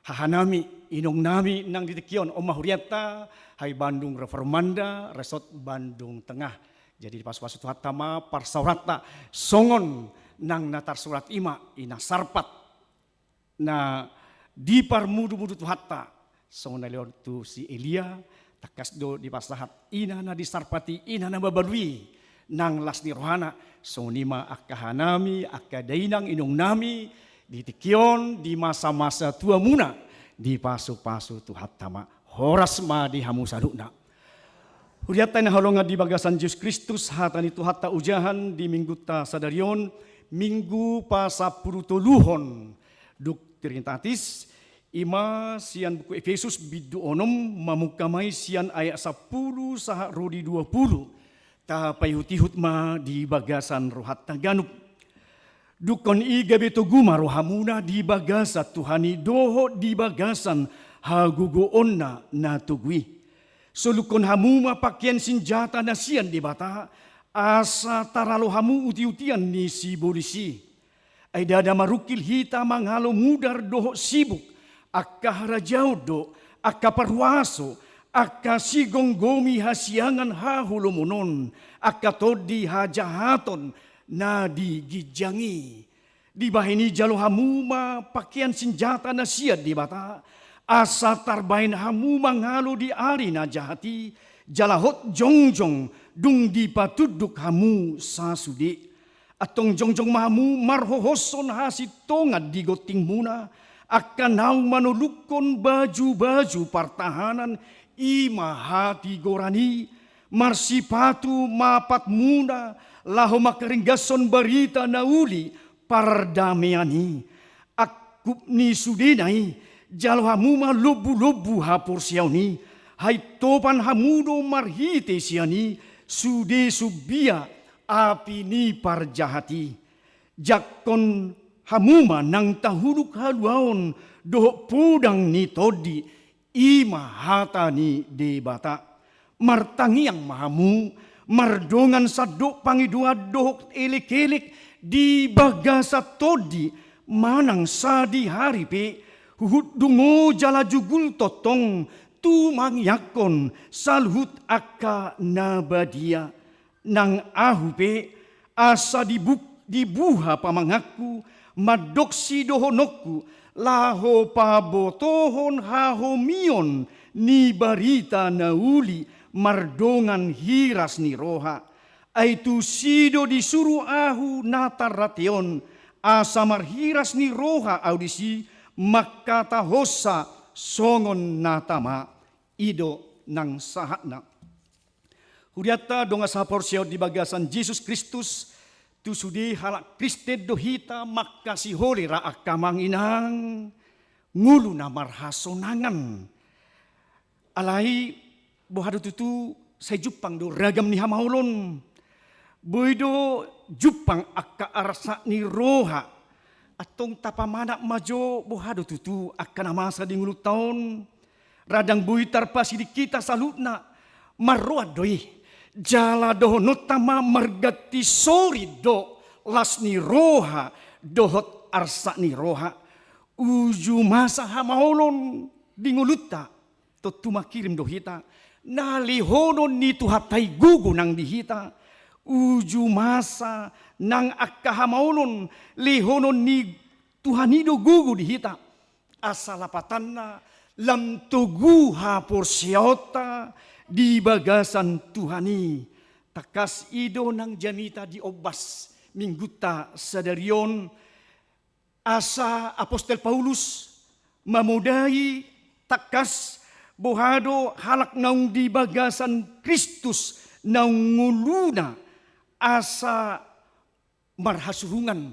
hahanami, inongnami nang di tingki on, on ma hurianta, HKBP Bandung Reformanda, Resort Bandung Tengah. Jadi dipasupasu Tuhanta ma parsaoranta, songon nang na tarsurat i ma, Inang Sarpat na diparmudumudu Tuhanta, songon na nilehon tu si Elia, tangkas do dipasahat ina na di Sarpat i, ina na mabalu i, nang las ni rohana. Songon i ma angka hahanami, angka dainang inongnami, di tingki on, di masa-masa tuamuna, dipasupasu Tuhanta ma. Horas ma di hamu saluhutna. Hurianta na hinaholongan di bagasan Jesus Kristus, hata ni Tuhanta ojahan di Minggunta sadari on, Minggu pasampulutoluhon, dung Trinitatis, i ma sian buku Epesus bindu onom, mamungka ma i sian ayat sampulu sahat ro di dua pulu. Tapaihutihut ma di bagasan rohanta ganup. Dungkon i gabe togu ma rohamuna di bagasan Tuhan i dohot di bagasan hagogoonna na togu i. Solukkon hamu ma pakean sinjata na sian Debata, asa taralo hamu utiutian ni sibolis i. Ai ndada marungkil hita mangalo mudar dohot sibuk, angka harajaon do, angka parhuaso, angka sigomgomi hasiangan haholomonon, angka tondi hajahaton na di ginjang i. Dibahen i jalo hamu ma pakean sinjata na sian Debata, asa tarbahen hamu mangalo di ari na jahat i, jala hot jongjong dung dipatunduk hamu sasude. Antong jongjong ma hamu marhohoshon hasintongan di gontingmuna, angka naung manolukhon bajubaju partahanan, i ma hatigoran i, marsipatu ma patmuna laho mangkaringgashon barita na uli pardamean i. Angkup ni sudena i, jalo hamu ma lombulombu haporseaon i, haintopan hamu do marhite sian i sude sumbia api ni parjahat i. Jangkon hamu ma nang tahuluk haluaon dohot podang ni tondi, i ma hata ni Debata. Martangiang ma hamu, mardongan sandok pangidoan dohot elekelek di bagasan tondi, Manang sadihari pe huhut dungo jala jugul tongtong tu mangiangkon saluhut angka na badia. Nang ahu pe, asa dibuk-, dibuha pamanganku, mandok sidohononku, laho pabotohon hahomion ni barita na uli mardongan hiras ni roha. Ai tusi do disuru ahu na tarrate on, asa marhiras ni roha ahu disi, mangkatahonsa songon na tama. I do nang sahatna. Hurianta dongan sahaporseaon di bagasan Jesus Kristus, tu sude halak Kristen do hita mangkasiholi ra angka amang inang, ngolu na marhasonangan. Alai, boha do tutu, sai jumpang do ragam ni hamaolon. Boi do jumpang angka arsak ni roha. Antong tapamanat ma jo boha do tutu angka na masa di ngolunta on. Ra ndang boi tarpasiding hita saluhutna. Marroan do i. Jala dohononta ma marganti sorit do las ni roha dohot arsak ni roha. Uju masa hamaolon di ngolunta, tontu mangkirim do hita, na lehonon ni Tuhanta i gogo nang di hita. Uju masa nang angka hamaolon lehonon ni Tuhan i do gogo di hita. Asa lapatanna, lam togu haporseaonta di bagasan Tuhan i. Tangkas i do nang jamita di ombas minggunta sadari on, asa Apostel Paulus mamodai tangkas boha do halak naung di bagasan Kristus naung ngoluna asa marhasurungan.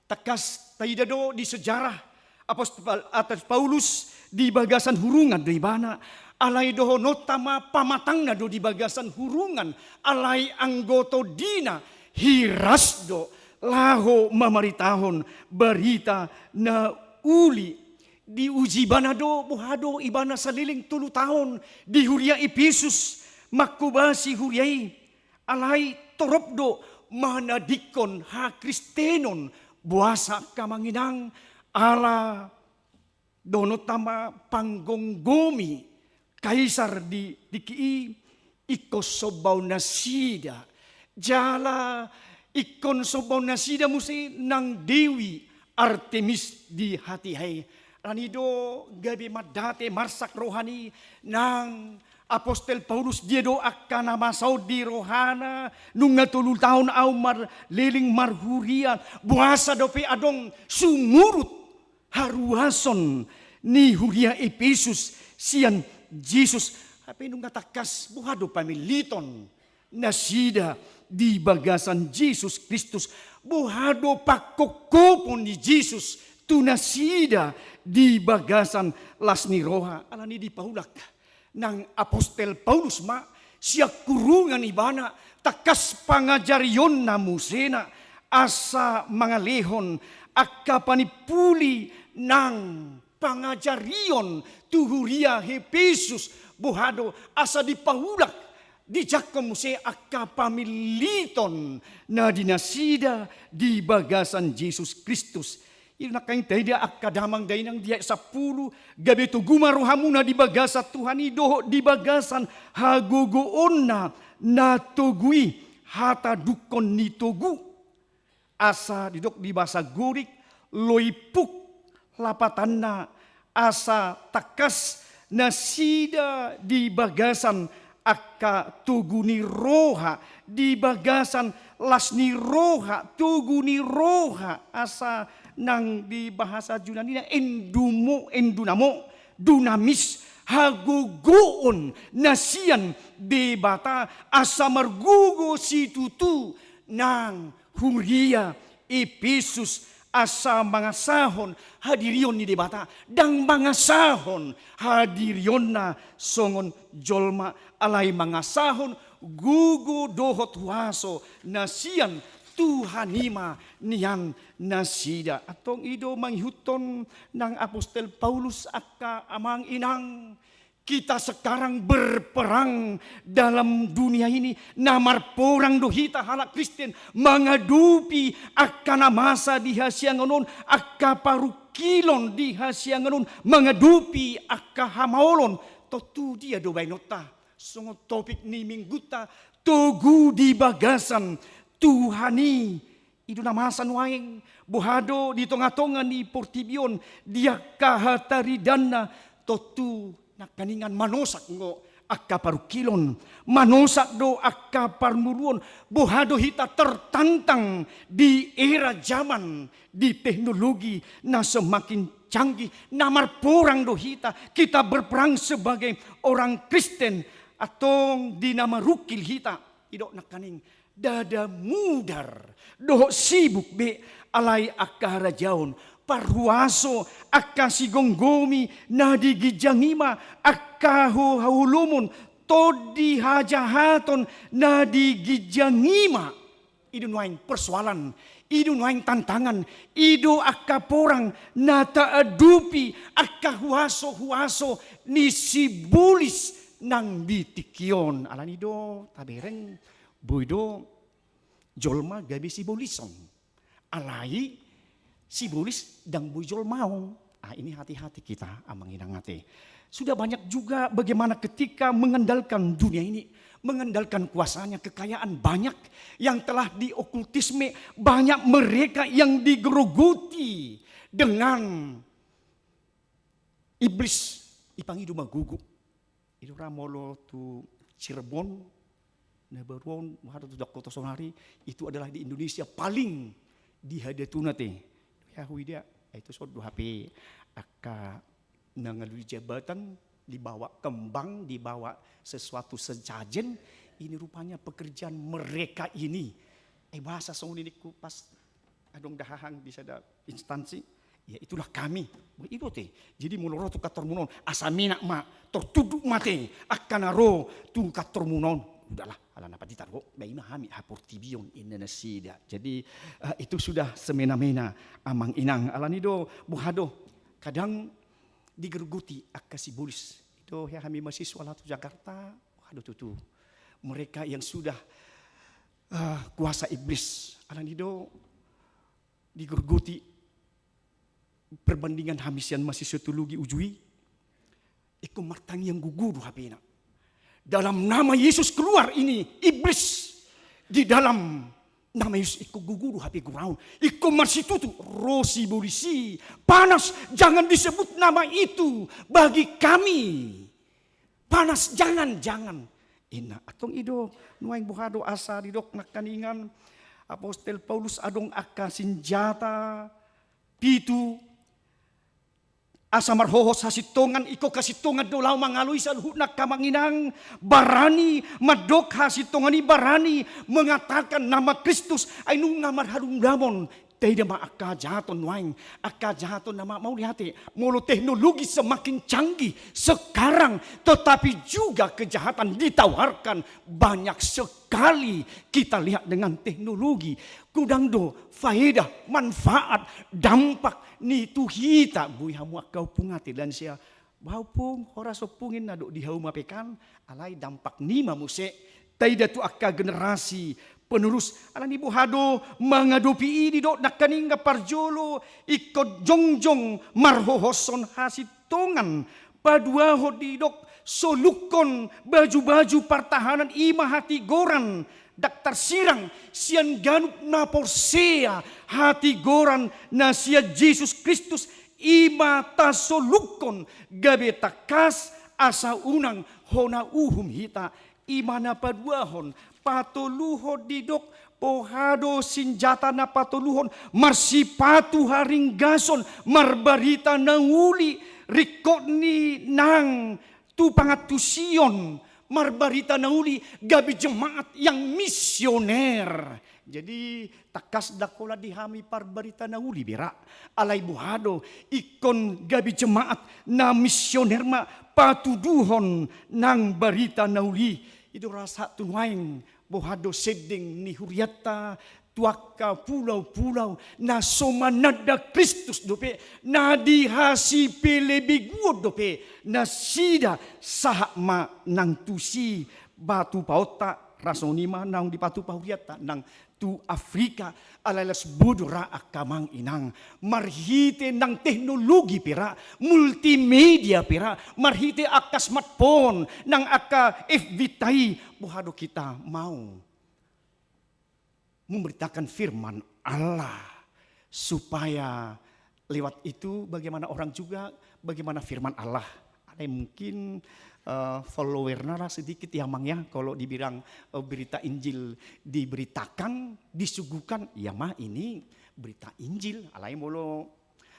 Tangkas taida do di sejarah Apostel Pal-, Apostel Paulus di bagasan hurungan do ibana. Alai dohononta ma pamatangna do di bagasan hurungan. Alai anggo tondina hiras do laho mamaritahon barita na uli. Diuji ibana do, boha do ibana saleleng tolu taon di huria Epesus, manghobasi huria i. Alai torop do manadingkon hakristenon, boasa angka amang inang, ala dohononta ma panggomgomi Kaisar di tingki i, ingkon sombaon nasida. Jala ingkon sombaon nasida muse nang Dewi Artemis di hatiha i. Alani do gabe mandate marsak roha ni nang Apostel Paulus, dia do angka na masa on di rohana, nunga tolu taon au marleleng marhuria, boasa dope adong sumurut haruason ni huria Epesus sian Jesus. Hape nunga tangkas, boha do pamilliton nasida di bagasan Jesus Kristus? Boha do pangkophopon ni Jesus tu nasida di bagasan las ni roha? Alani dipaulak nang Apostel Paulus ma, sian hurungan ibana, tangkas pangajarionna musena, asa mangalehon angka panimpuli nang pangajarion tu huria Epesus. Boha do asa dipaulak, dijangkon muse angka pamilliton na di nasida di bagasan Jesus Kristus. I do nangkin taida angka damang dainang di ayat sampulu, gabe togu ma rohamuna di bagasan Tuhan i dohot di bagasan hagogoonna na togu i, hataduhon ni togu. Asa didok di bahasa Gorik, loipuk, lapatanna asa tangkas nasida di bagasan angka togu ni roha, di bagasan las ni roha, togu ni roha, asa nang di bahasa Junanina endumo, endunamo, dunamis, hagogoon na sian Debata, asa margogo situtu nang huria Epesus, asa mangasahon hadirion ni Debata, ndang mangasahon hadirionna songon jolma, alai mangasahon gogo dohot huaso na sian Tuhan i ma nian nasida. Antong i do mangihuthon nang Apostel Paulus angka amang inang, Kita sekarang berperang dalam dunia ini, na marporang do hita halak Kristen mangadopi angka na masa di hasiangan on, angka parungkilon di hasiangan on, mangadopi angka hamaolon. Tontu dia do baenonta? Songon topik ni minggunta, togu di bagasan Tuhan i. I do na masa nuaeng, boha do di tongatonga ni portibi on, di angka hataridanna, tontu nangkaningan manosak do angka parungkilon, manosak do angka parngoluon, boha do hita tertantang di era zaman, di teknologi na semakin canggih, na marporang do hita, kita berperang sebagai orang Kristen, antong di na marungkil hita, i do nangkaning ndada mudar dohot sibuk be, alai angka harajaon, parhuaso, angka sigomgomi na di ginjang i ma, angka ho-, haholomon, tondi hajahaton na di ginjang i ma. I do nuaeng persoalan, i do nuaeng tantangan, i do angka porang na taadopi, angka huaso-huaso ni sibolis nang di tingki on. Alani do tabereng, boi do jolma gabe sibolison. Alai sibolis ndang boi jolmaon. Ah, ini hati-hati kita, amang inang ate. Sudah banyak juga bagaimana ketika mengandalkan dunia ini, mengandalkan kuasanya, kekayaan banyak yang telah diokultisme, banyak mereka yang digerogoti dengan iblis, ipangido ma gogo. I do ra molo tu Cirebon, na baru on, boha do tu Dakota sonari, itu adalah di Indonesia paling di hadatuna te. Ya, huida, itu so do hape angka na ngalului jabatan, dibawa kembang, dibawa sesuatu sejajen, ini rupanya pekerjaan mereka ini. Eh, bahasa songon i ningku pas adong dahahang di sada instansi, ya itulah kami. Wah, i do te. Jadi molo ro tu kantormuna on, asa menak ma, tortunduk ma te angka na ro tu kantormuna on. Udahlah, ala na patita ro, ba i ma hami haportibion, inna nasida. Jadi, eh, itu sudah semena-mena, amang inang. Alani do, boha do, kadang digerogoti angka sibolis. I do, ya, hami mahasiswa laho tu Jakarta, boha do tutu. Mereka yang sudah, eh, kuasa iblis. Alani do, digerogoti perbandingan hami sian mahasiswa teologi uju i, ingkon martangiang gogo do hapena. Dalam nama Yesus keluar ini iblis, di dalam nama Yesus ingkon gogo do hape goraon, ingkon marsitutu, ro sibolis i, panas, jangan disebut nama itu bagi kami. Panas, jangan, jangan. Inna, antong i do, nuaeng boha do asa didok nangkaningan apostel Paulus adong angka sinjata pitu, asa marhohos hasintongan, ingkon hasintongan do laho mangaloi saluhutna, amang inang, barani mandok hasintongan i, barani mengatakan nama Kristus, ai nunga marhalungamon. Taida ma angka hajahaton nuaeng, angka hajahaton na ma-, mauliate, molo teknologi semakin canggih sekarang, tetapi juga kejahatan ditawarkan banyak sekali kita lihat dengan teknologi. Godang do faedah, manfaat, dampak ni tu hita, boi hamu angka ompung ate, dan sia Bah ompung, horas ompung, inna dok di hauma pe kan, alai dampak ni ma muse taida tu angka generasi penerus. Alani boha do mangadopi i? Didok nangkaningan parjolo ingkon jongjong marhohoshon hasintongan, paduahon didok solukhon baju-baju partahanan, i ma hatigoran, ndang tarsirang sian ganup na porsea hatigoran na sian Jesus Kristus. I ma tasolukhon gabe tangkas asa unang hona uhum hita. I ma na paduahon. Patoluhon didok, boha do sinjata na patoluhon? Marsipatu haringgason, marbarita na uli, ringkot ni nang tu pangantusion, marbarita na uli, gabe jemaat yang misioner. Jadi, tangkas ndang holan di hami parbarita na uli be ra. Alai boha do, ingkon gabe jemaat na misioner ma patuduhon nang barita na uli. I do ra sahat tu nuaeng, boha do sendeng ni hurianta, tu angka pulau-pulau na so mananda Kristus dope, na di hasipelebeguon dope nasida, sahat ma nang tusi batu paonta, rasoni ma naung dipatupa hurianta nang tu Afrika. Alai las bodo ra angka amang inang, marhite nang teknologi pe ra, multimedia pe ra, marhite angka smartphone nang angka F B tai, boha do hita mau memberitakan firman Allah, supaya lewat itu bagaimana orang juga, bagaimana firman Allah. Alai mungkin eh, followerna lah sedikit ya, Mang, ya, kalau dibilang eh, berita Injil diberitakan, disuguhkan, ya ma ini berita Injil. Alai molo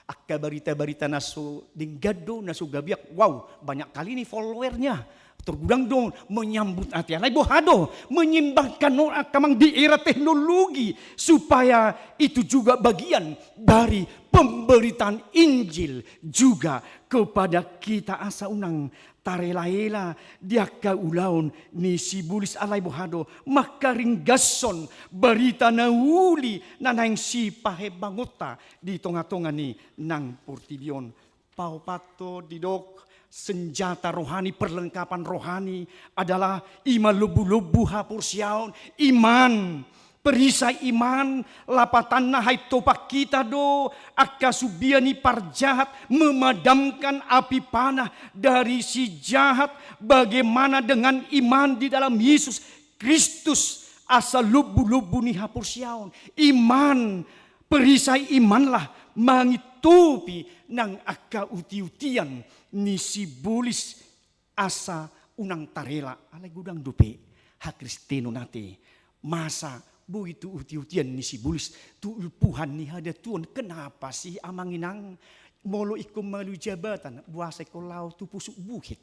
angka barita-barita na so denggan do, na so gabe, wow, banyak kali ni followernya. Tergudang do menyambut hati. Alai boha do, menyimbangkan on angka amang di era teknologi, supaya itu juga bagian dari pemberitaan Injil juga kepada kita, asa unang tarela-ela di angka ulaon ni sibolis. Alai boha do, mangkaringgashon barita na uli na naeng sipahembangonta di tonga-tonga ni nang portibi on. Paopathon, didok senjata rohani, perlengkapan rohani adalah i ma lombu-lombu haporseaon, iman, perisai iman. Lapatanna, haintopan hita do angka sumbia ni parjahat, memadamkan api panah dari si jahat. Bagaimana dengan iman di dalam Yesus Kristus? Asa lombu-lombu ni haporseaon, iman, perisai imanlah mangintopi nang angka uti-utian ni sibolis, asa unang tarela. Alai godang dope hakristenon ate, masa boi tu uti-utian ni sibolis, tu ulpuhan ni hadatuon. Kenapa sih, amang inang, molo ingkon mangalehon jabatan, boasa ingkon laho tu Pusuk Buhit?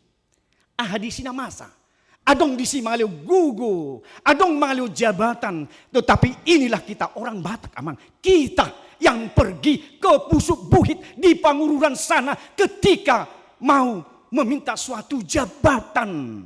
Aha disi na masa? Adong disi mangalehon gogo, adong mangalehon jabatan. Tetapi inilah kita orang Batak, amang. Kita yang pergi ke Pusuk Buhit di Pangururan sana ketika mau meminta suatu jabatan.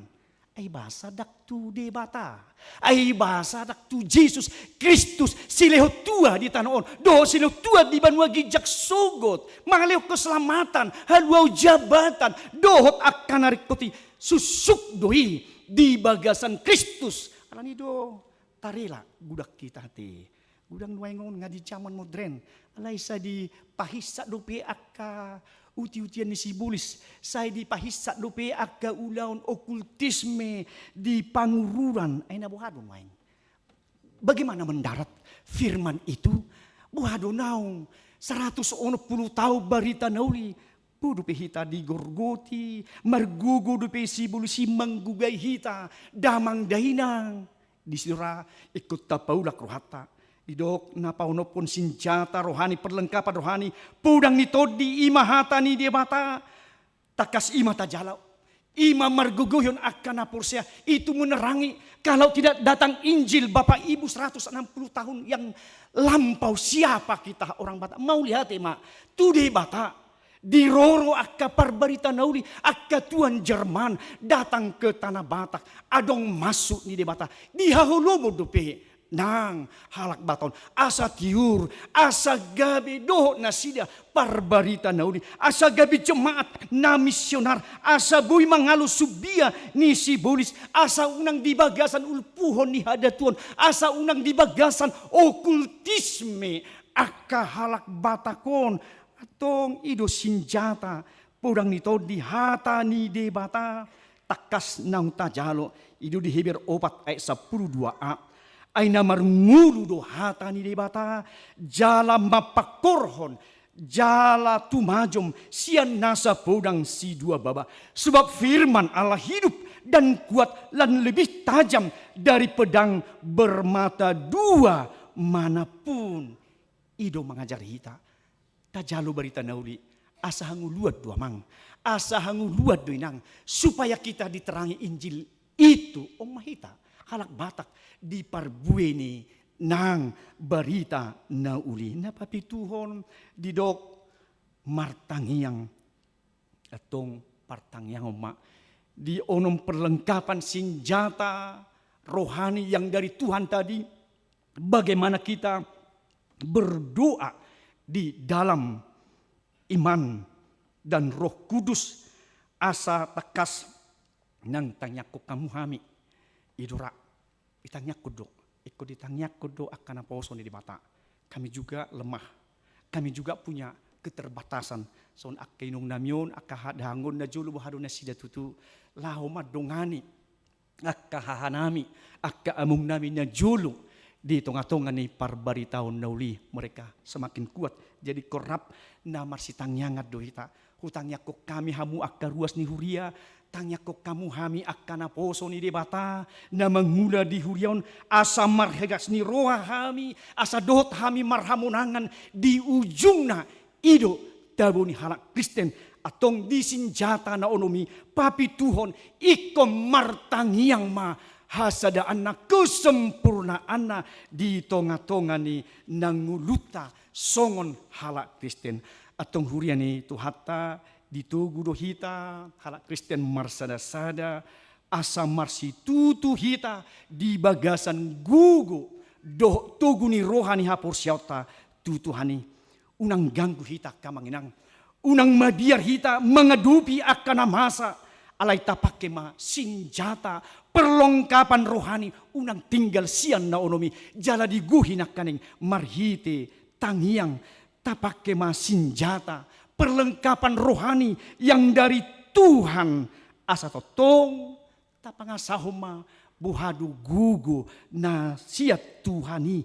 Ai boasa ndang tu Debata? Ai boasa ndang tu Jesus Kristus, silehon tua di tano on dohot silehon tua di banua ginjang sogot, mangalehon keselamatan, haluaon jabatan dohot angka na ringkot i? Suksuk do i di bagasan Kristus. Alani do tarela godang hita ate. Godang nuaeng on nga di jaman modern. Alai sai dipahinsa dope angka uti-utian ni sibolis, sai dipahinsa dope angka ulaon okultisme di Pangururan. Ai na boha do nuaeng? Bagaimana mendarat firman itu? Boha do naung saratus onom pulu taon barita na uli, boi dope hita digorgoti, margogo dope sibolis i manggugai hita, damang dainang. Disi do ra ingkon tapaulak rohanta. Didok na paonomhon sinjata rohani, perlengkapan rohani, podang ni tondi, i ma hata ni Debata. Tangkas i ma tajalo, i ma margogoihon angka na porsea. Itu menerangi, kalau tidak datang Injil Bapak Ibu seratus enam puluh tahun yang lampau, siapa kita orang Batak? Mauliate ma tu Debata. Diroro angka parbarita na uli, angka tuan Jerman datang ke tanah Batak, adong maksud ni Debata. Dihaholomhon dope nang halak Batak on, asa tiur, asa gabe dohot nasida parbarita na uli, asa gabe jemaat na misionar, asa boi mangalo sumbia ni sibolis, asa unang di bagasan ulpuhon ni hadatuon, asa unang di bagasan okultisme angka halak Batak on. Antong i do sinjata, podang ni tondi, hata ni Debata. Tangkas naung tajalo, i do di Heber opat ayat sampulu dua a. Ai na marngolu do hata ni Debata, jala mampangkorhon, jala tumajom sian nasa podang sidua baba. Sebab firman Allah hidup dan kuat dan lebih tajam dari pedang bermata dua manapun. I do mangajari hita. Tajalo barita na uli, asa hangoluan do amang, asa hangoluan do inang, supaya kita diterangi Injil itu. On ma hita halak Batak diparbue ni nang barita na uli. Na papituhon, didok martangiang. Antong partangiangon ma di onom perlengkapan sinjata rohani yang dari Tuhan tadi. bagaimana kita berdoa di dalam iman dan Roh Kudus, asa tangkas nang tangiangkon hamu hami. I do ra, ditangiangkon do, ingkon ditangiangkon do angka naposo ni Debata. Kami juga lemah, kami juga punya keterbatasan. Songon angka inong nami on, angka hadangon na jolo, boha do nasida tutu laho mandongani angka haha nami, angka among nami na jolo di tonga-tonga ni parbaritaon na uli. Mereka semakin kuat. Jadi ingkon rap na marsitangiangan do hita. Hutangiangkon hami hamu angka ruas ni huria, tangiangkon hamu hami angka naposo ni Debata na mangula di huria on, asa marhiras ni roha hami, asa dohot hami marhamonangan di ujungna. I do tabo ni halak Kristen. Antong di sinjata na onom i, papituhon, ingkon martangiang ma hasadaanna, kesempurnaanna di tonga-tonga ni ngolunta songon halak Kristen. Antong huria ni Tuhanta, ditogu do hita halak Kristen marsada-sada, asa marsitutu hita di bagasan gogo dohot togu ni roha ni haporseaonta tu Tuhan i. Unang ganggu hita angka amang inang. Unang mabiar hita mangadopi angka na masa. Alai tapangke ma sinjata, perlengkapan rohani, unang tinggal sian na onom i, jala digohi nangkaning marhite tangiang. Tapangke ma sinjata, perlengkapan rohani yang dari Tuhan, asa tongtong tapangasahon ma boha do gogo na sian Tuhan i,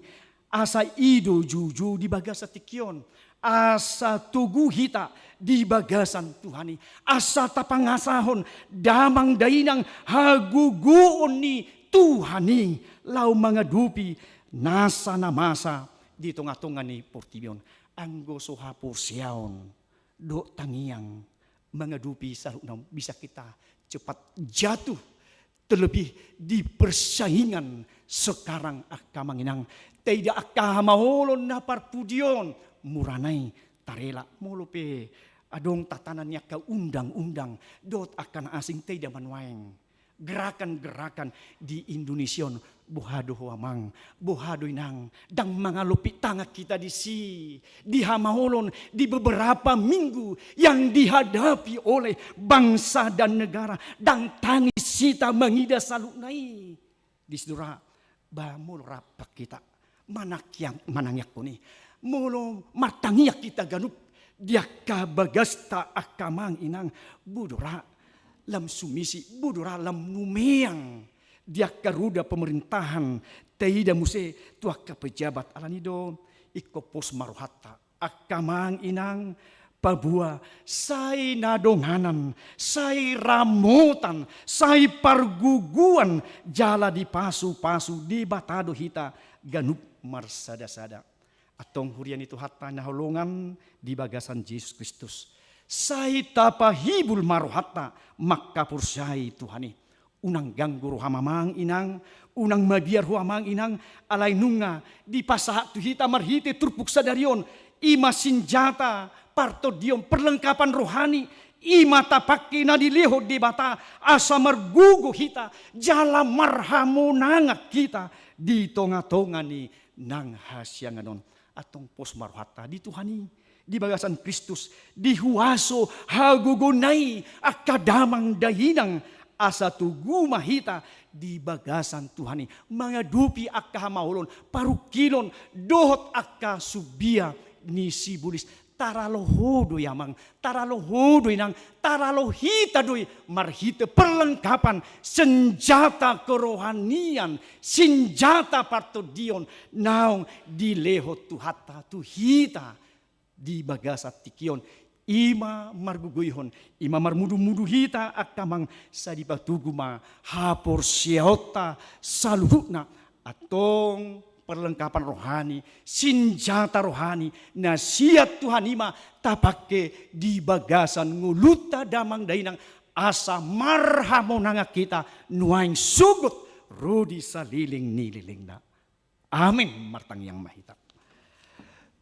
asa i do joujou di bagasan tingki on, asa togu hita di bagasan Tuhan i, asa tapangasahon damang dainang hagogoon ni Tuhan i laho mangadopi nasa na masa di tonga-tonga ni portibi on. Anggo so haporseaon dohot tangiang mangadopi saluhutna, bisa kita cepat jatuh, terlebih di persaingan sekarang, angka amang inang. Taida angka hamaolon na parpudi on, mura nai tarela. Molo pe adong tatanan ni angka undang-undang dohot angka na asing, taida ma nuaeng gerakan-gerakan di Indonesia on. Boha do ho amang, boha do inang, ndang mangalompit tangan kita disi, di hamaolon di beberapa minggu yang dihadapi oleh bangsa dan negara. Ndang tangis hita mangida saluhutna i. Disi do ra, ba molo rap hita manangiang, manangiangkon i, molo martangiang hita ganup di angka bagasta, angka amang inang, boi do ra lam sumisi, boi do ra lam numeang di angka roda pemerintahan. Taida muse tu angka pejabat. Alani do ingkon pos ma rohanta, angka amang inang, paboa sai na donganan, sai ramotan, sai pargogoan jala dipasu-pasu Debata do hita ganup marsada-sada. Antong huria ni Tuhanta na hinaholongan di bagasan Jesus Kristus, sai tapahibul ma rohanta mangkaporseai Tuhan i. Unang ganggu roham amang inang, unang mabiar ho amang inang, alai nunga dipasahat tu hita marhite turpuk sadari on, i ma sinjata partondion, perlengkapan rohani, i ma tapangke na dilehon Debata asa margogo hita jala marhamonangan hita di tonga-tonga ni nang hasiangan on. Antong pos ma rohanta di Tuhan i, di bagasan Kristus, di huaso hagogoonna i, angka damang dainang, asa togu ma hita di bagasan Tuhan i mangadopi angka hamaolon, parungkilon dohot angka sumbia ni sibolis. Taralo ho do i amang, taralo ho do inang, taralo hita do i marhite perlengkapan senjata kerohanian, sinjata partondion naung dilehon Tuhanta tu hita di bagasan tingki on. I ma margogoihon, i ma marmudu-mudu hita angka amang, sai dipatogu ma haporseaonta saluhutna. Antong perlengkapan rohani, sinjata rohani na sian Tuhan i ma tapangke di bagasan ngolunta damang dainang, asa marhamonangan hita nuaeng sogot ro di saleleng ni lelengna. Amen. Martangiang ma hita.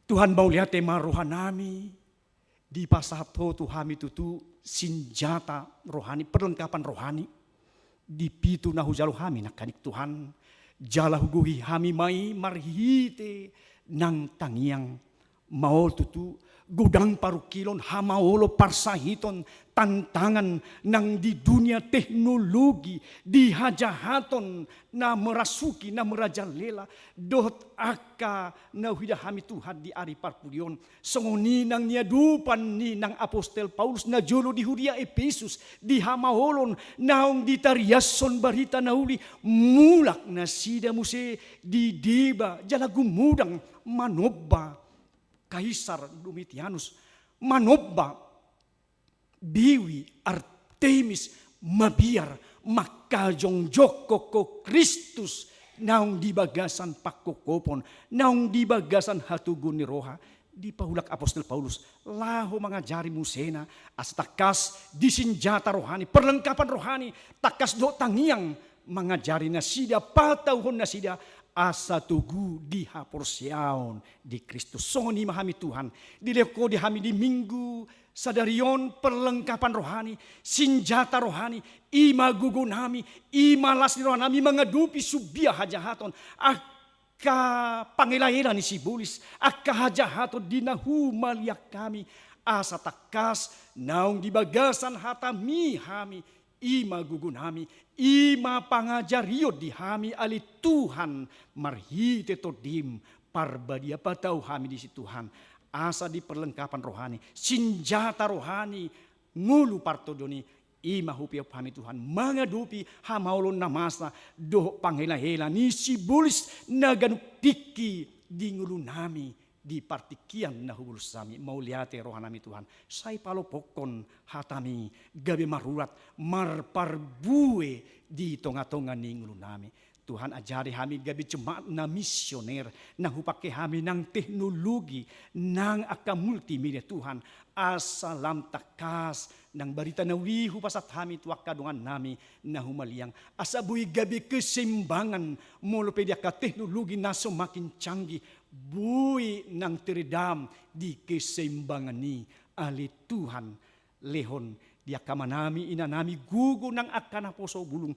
Tuhan, mauliate ma rohanami, dipasahat Ho tu hami tutu sinjata rohani, perlengkapan rohani. Di pitu na hujalo hami nangkaning Tuhan, Jala hugohi hami ma i marhite nang tangiang. Maol tutu, godang parungkilon, hamaolon, parsahiton, tantangan nang di dunia teknologi, di hajahaton na merasuki, na merajalela, dohot angka na huida hami Tuhan di ari parpudi on. Songon i nang niadopan ni nang apostel Paulus na jolo di huria Epesus, di hamaolon naung ditariashon barita na uli, mulak nasida muse di deba jala gumodang manomba Kaisar Domitianus, manomba Dewi Artemis, mabiar mangkajongjongkon Kristus naung di bagasan pangkophopon, naung di bagasan hatoguon ni roha. Dipaulak apostel Paulus laho mangajari musena, asa tangkas di sinjata rohani, perlengkapan rohani, tangkas dohot tangiang, mangajari nasida, patauhon nasida asa togu di haporseaon di Kristus. Songon i ma hami Tuhan, dilehon Ho di hami di Minggu sadari on perlengkapan rohani, sinjata rohani, i ma gogonami, i ma las ni rohanami mangadopi subbia hajahaton, angka pangelaela ni sibolis, angka hajahaton di na humaliang hami, asa tangkas naung di bagasan hataMi hami, i ma gogonami, i ma pangajarion di hami, ale Tuhan, marhite TondiM Parbadia patau hami disi Tuhan, asa di perlengkapan rohani, sinjata rohani, ngolu partondion i, i ma hupeop hami Tuhan, mangadopi hamaolon na masa, dohot pangelaela ni sibolis na ganup tingki di ngolunami, di partingkian na hubolus hami. Mauliate rohanami Tuhan, sai palopokkon hataMi, gabe marurat, marparbue di tongatonga ni ngolunami. Tuhan, ajari hami gabe jemaat na misioner, na hupangke hami nang teknologi, nang angka multimedia Tuhan, asa lam tangkas nang barita na uli hupasahat hami tu angka dongannami na humaliang, asa boi gabe keseimbangan, molo pe di angka teknologi na semakin canggih, boi nang teredam di keseimbangan i, ale Tuhan. Lehon di angka amanami, inanami, gogo nang angka naposo bulung,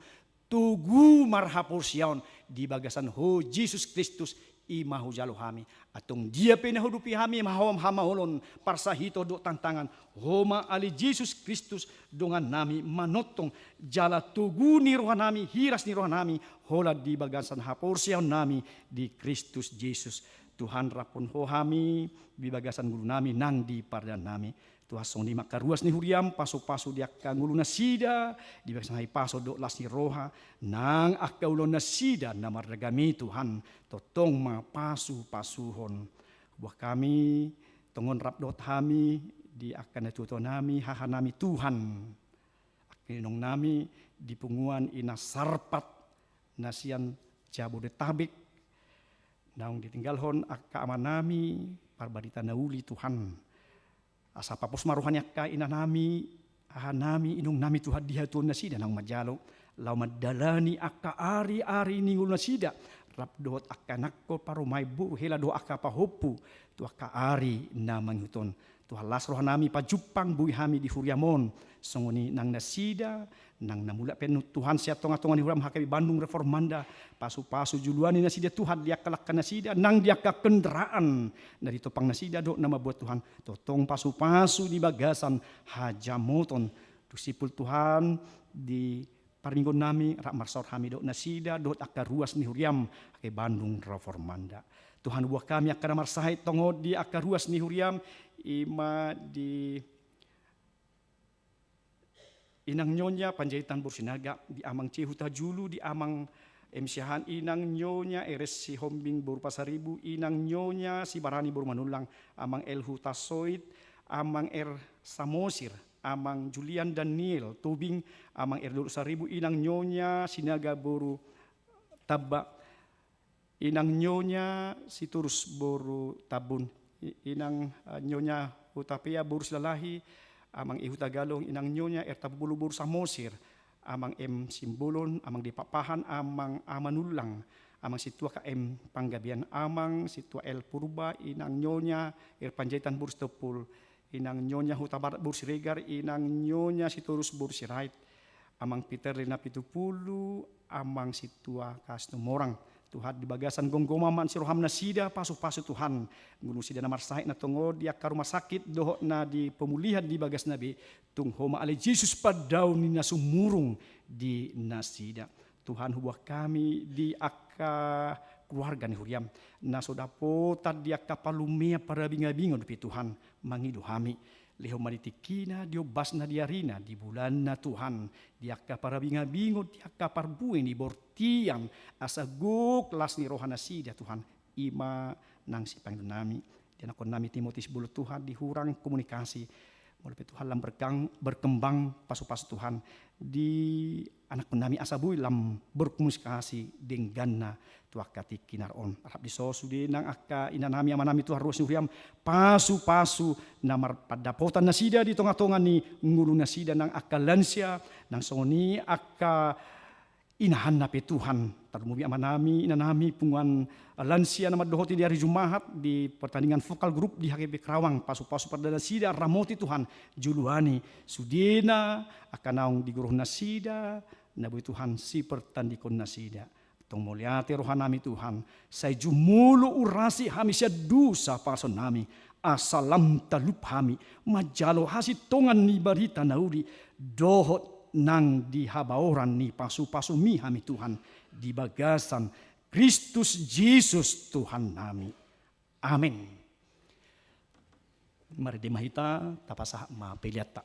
togu marhaporseaon di bagasan Ho Jesus Kristus, i ma hujalo hami. Antong dia pe na huadopi hami ma hamaolon, parsahiton dohot tantangan, Ho ma ale Jesus Kristus dongannami, manongtong jala togu ni rohanami, hiras ni rohanami, holan di bagasan haporseaonnami di Kristus Jesus. Tuhan, raphon Ho hami di bagasan ngolunami nang di pardaannami. Tuhan, songon i ma angka ruas ni huriaM, pasupasu di angka ngolu nasida, di bagasan hahipason dohot las ni roha, nang angka ulaon nasida na marragam i Tuhan, tongtong ma pasupasuhon. Boan hami, tongon rap dohot hami, di angka natuatuanami, hahanami Tuhan, angka inangnami di punguan Ina Sarpat, na sian Jabodetabek, naung ditinggalhon angka amanami, parbarita na uli Tuhan. Asa papos ma roha ni angka inanami, ahanami, inangnami Tuhan di hatuaon nasida naung manjalo, laho mandalani angka ariari ni ngolu nasida, rap dohot angka anakkon, parumaen, boru, hela dohot angka pahompu, tu angka ari na mangihut on. Tuhan, las rohanami pajumpang boi hami di huriaM on, songon i nang nasida, nang na mulak pe Tuhan sian tongatonga ni huriaM H K B Bandung Reformanda, pasupasu joloan ni nasida Tuhan di angka langka nasida, nang di angka kendaraan na ditompang nasida dohot na mamboan Tuhan, tongtong pasupasu di bagasan hajamoton. Dung simpul Tuhan di parmingguonnami, rap marsaor hami dohot nasida, dohot angka ruas ni huriaM H K B Bandung Reformanda. Tuhan, boan hami angka na marsahit tongon di angka ruas ni huriaM, i ma di Inang Nyonya Panjaitan boru Sinaga, di Amang C Hutajulu, di Amang M Siahaan, Inang Nyonya Eres Sihombing boru Pasaribu, Inang Nyonya Sibarani boru Manullang, Amang L Hutasoit, Amang R Samosir, Amang Julian Daniel Tobing, Amang R Dolok Saribu, Inang Nyonya Sinaga boru Tamba, Inang Nyonya Sitorus boru Tambun, I-, Inang, eh, Nyonya Hutapea boru Silalahi, Amang I Hutagalung, Inang Nyonya R Tapupulu boru Samosir, Amang M Simbolon, Amang D Pakpahan, Amang A Manullang, Amang Sintua K M Panggabean, Amang Sintua L Purba, Inang Nyonya R Panjaitan boru Sitompul, Inang Nyonya Hutabarat boru Siregar, Inang Nyonya Sitorus boru Sirait, Amang Peter Lina Pitupulu, Amang Sintua K Situmorang. Tuhan, di bagasan gomgoman ma ni si roham nasida, pasu-pasu Tuhan ngolu nasida na marsahit na tongon di angka rumah sakit dohot na di pemulihan di bagasna be, tung Ho ma ale Jesus pandaon ni na sumurung di nasida. Tuhan, huboan hami di angka keluarga ni huriam na so dapotan di angka palumean parabinga-binga dope Tuhan, mangido hami. Lehon ma di tingkina, di ombasna, di arina, di bulanna Tuhan, di angka parabinga-binga, di angka parbue ni bortian, asa gok las ni roha nasida Tuhan, i ma nang sipangido nami. Di anakkon nami Timotius bolon Tuhan, di hurang komunikasi, molo pe Tuhan lam berkang-, berkembang pasu-pasu Tuhan, di anakkon nami asa boi lam berkomunikasi dengganna tu angka tingki na ro on. Rap di so sude nang angka ina nami, ama nami Tuhan, ruas ni huriam, pasu-pasu na marpandapotan nasida di tonga-tonga ni ngolu nasida, nang angka lansia, nang songon i angka inahanna pe Tuhan. Tarlumobi ama nami, ina nami, punguan lansia na mandohoti di ari Jumahat di pertandingan vokal grup di H K B Kerawang, pasu-pasu pardalanan nasida, ramoti Tuhan, joloani sudena angka naung di guru nasida, na boi Tuhan sipertandingkon nasida. Tong mauliate roha nami Tuhan, sai jumolo urasi hami sian dosa pangalaosion nami, asa lam talup hami manjalo hasintongan ni barita na uli, dohot nang di habaoran ni pasu-pasumi hami Tuhan, di bagasan Kristus Jesus Tuhan nami. Amen. Marende ma hita, tapasahat ma peleanta.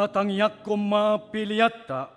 Tatangiangkon ma peleanta.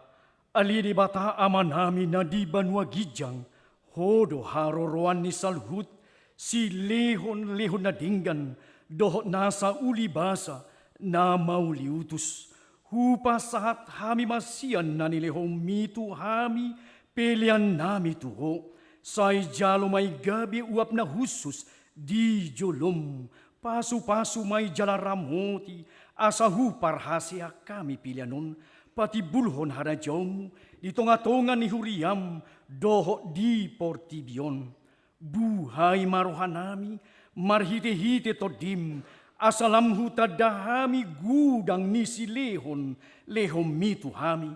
Ale Debata Amanami na di banua ginjang, Ho do haroroan ni saluhut silehonlehon na denggan dohot nasa ulibasa na mauliutus. Hupasahat hami ma sian na nilehonMi tu hami peleannami tu Ho. Sai jalo ma i gabe uap na hushus di jolom. Pasupasu ma i jala ramoti, asa huparhaseang hami pelean on patimbulhon harajaonMu di tongatonga ni huriaM dohot di portibi on. Buhai ma rohanami marhitehite TondiM, asa lam hutanda hami godang ni silehonlehonMi tu hami,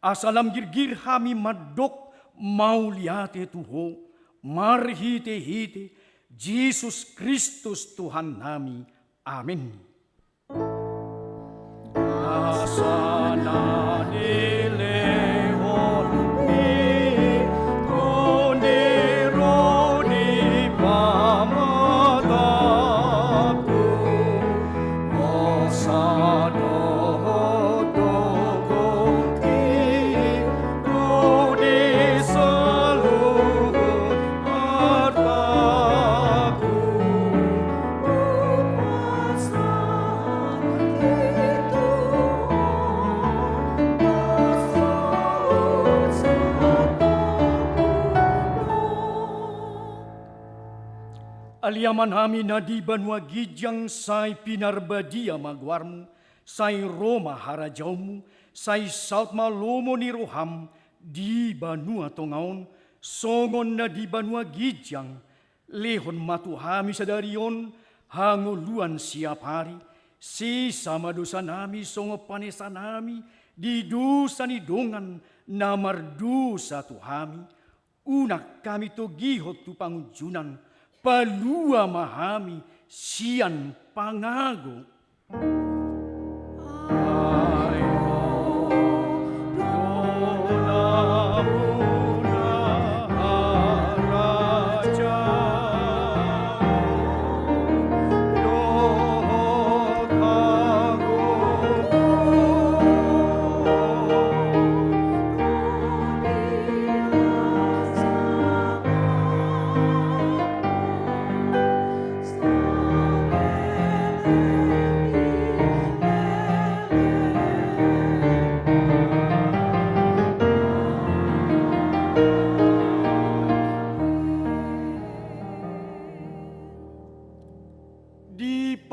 asa lam girgir hami mandok mauliate tu Ho, marhitehite Jesus Kristus Tuhannami. Amen. Nasa na nilehonMi, Tondi ro di pamatangku, hosa dohot gokhonMi ro di saluhut artaku. Ale Amanami na di banua ginjang, sai pinarbadia ma goarMu, sai ro ma harajaonMu, sai saut ma lomo ni rohaM di banua tonga on, songon na di banua ginjang. Lehon ma tu hami sadari on hangoluan siap ari, sesa ma dosanami songon panesanami di dosa ni dongan na mardosa tu hami. Unang hami togihon tu pangunjunan, palua ma hami sian pangago.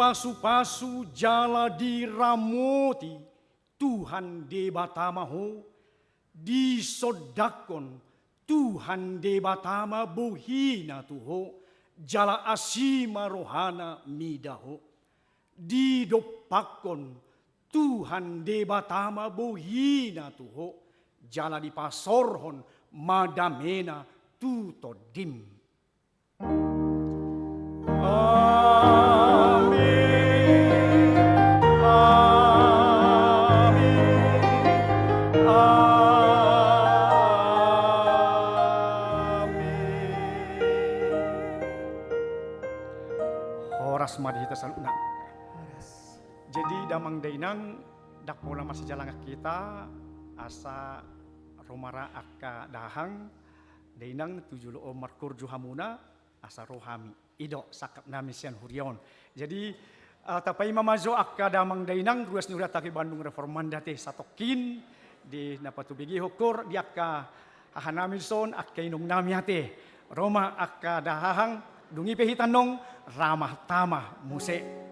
Pasu-pasu jala diramoti Tuhan Debata ma ho, disondangkon Tuhan Debata ma bohina tu ho, jala asi ma rohana mida ho. Didompakkon Tuhan Debata ma bohina tu ho, jala dipasaorhon ma damena tu tondim. Amen. Amen. Amen. Horas ma di hita saluhutna. Horas. Jadi, damang dainang, ndang pola marsijalangan hita, asa ro ma ra angka dahahang, dainang, tu jolo on markorjo hamuna, asa ro hami. I do sangkap nami sian huria on. Jadi, eh, tapaima ma jo angka damang dainang, ruas ni huria Tahi Bandung Reformanda ate satongkin, di na patubegehon hor, di angka haha nami dison, angka inong nami ate. Ro ma angka dahahang, dung i pe hita annon, ramah tamah muse.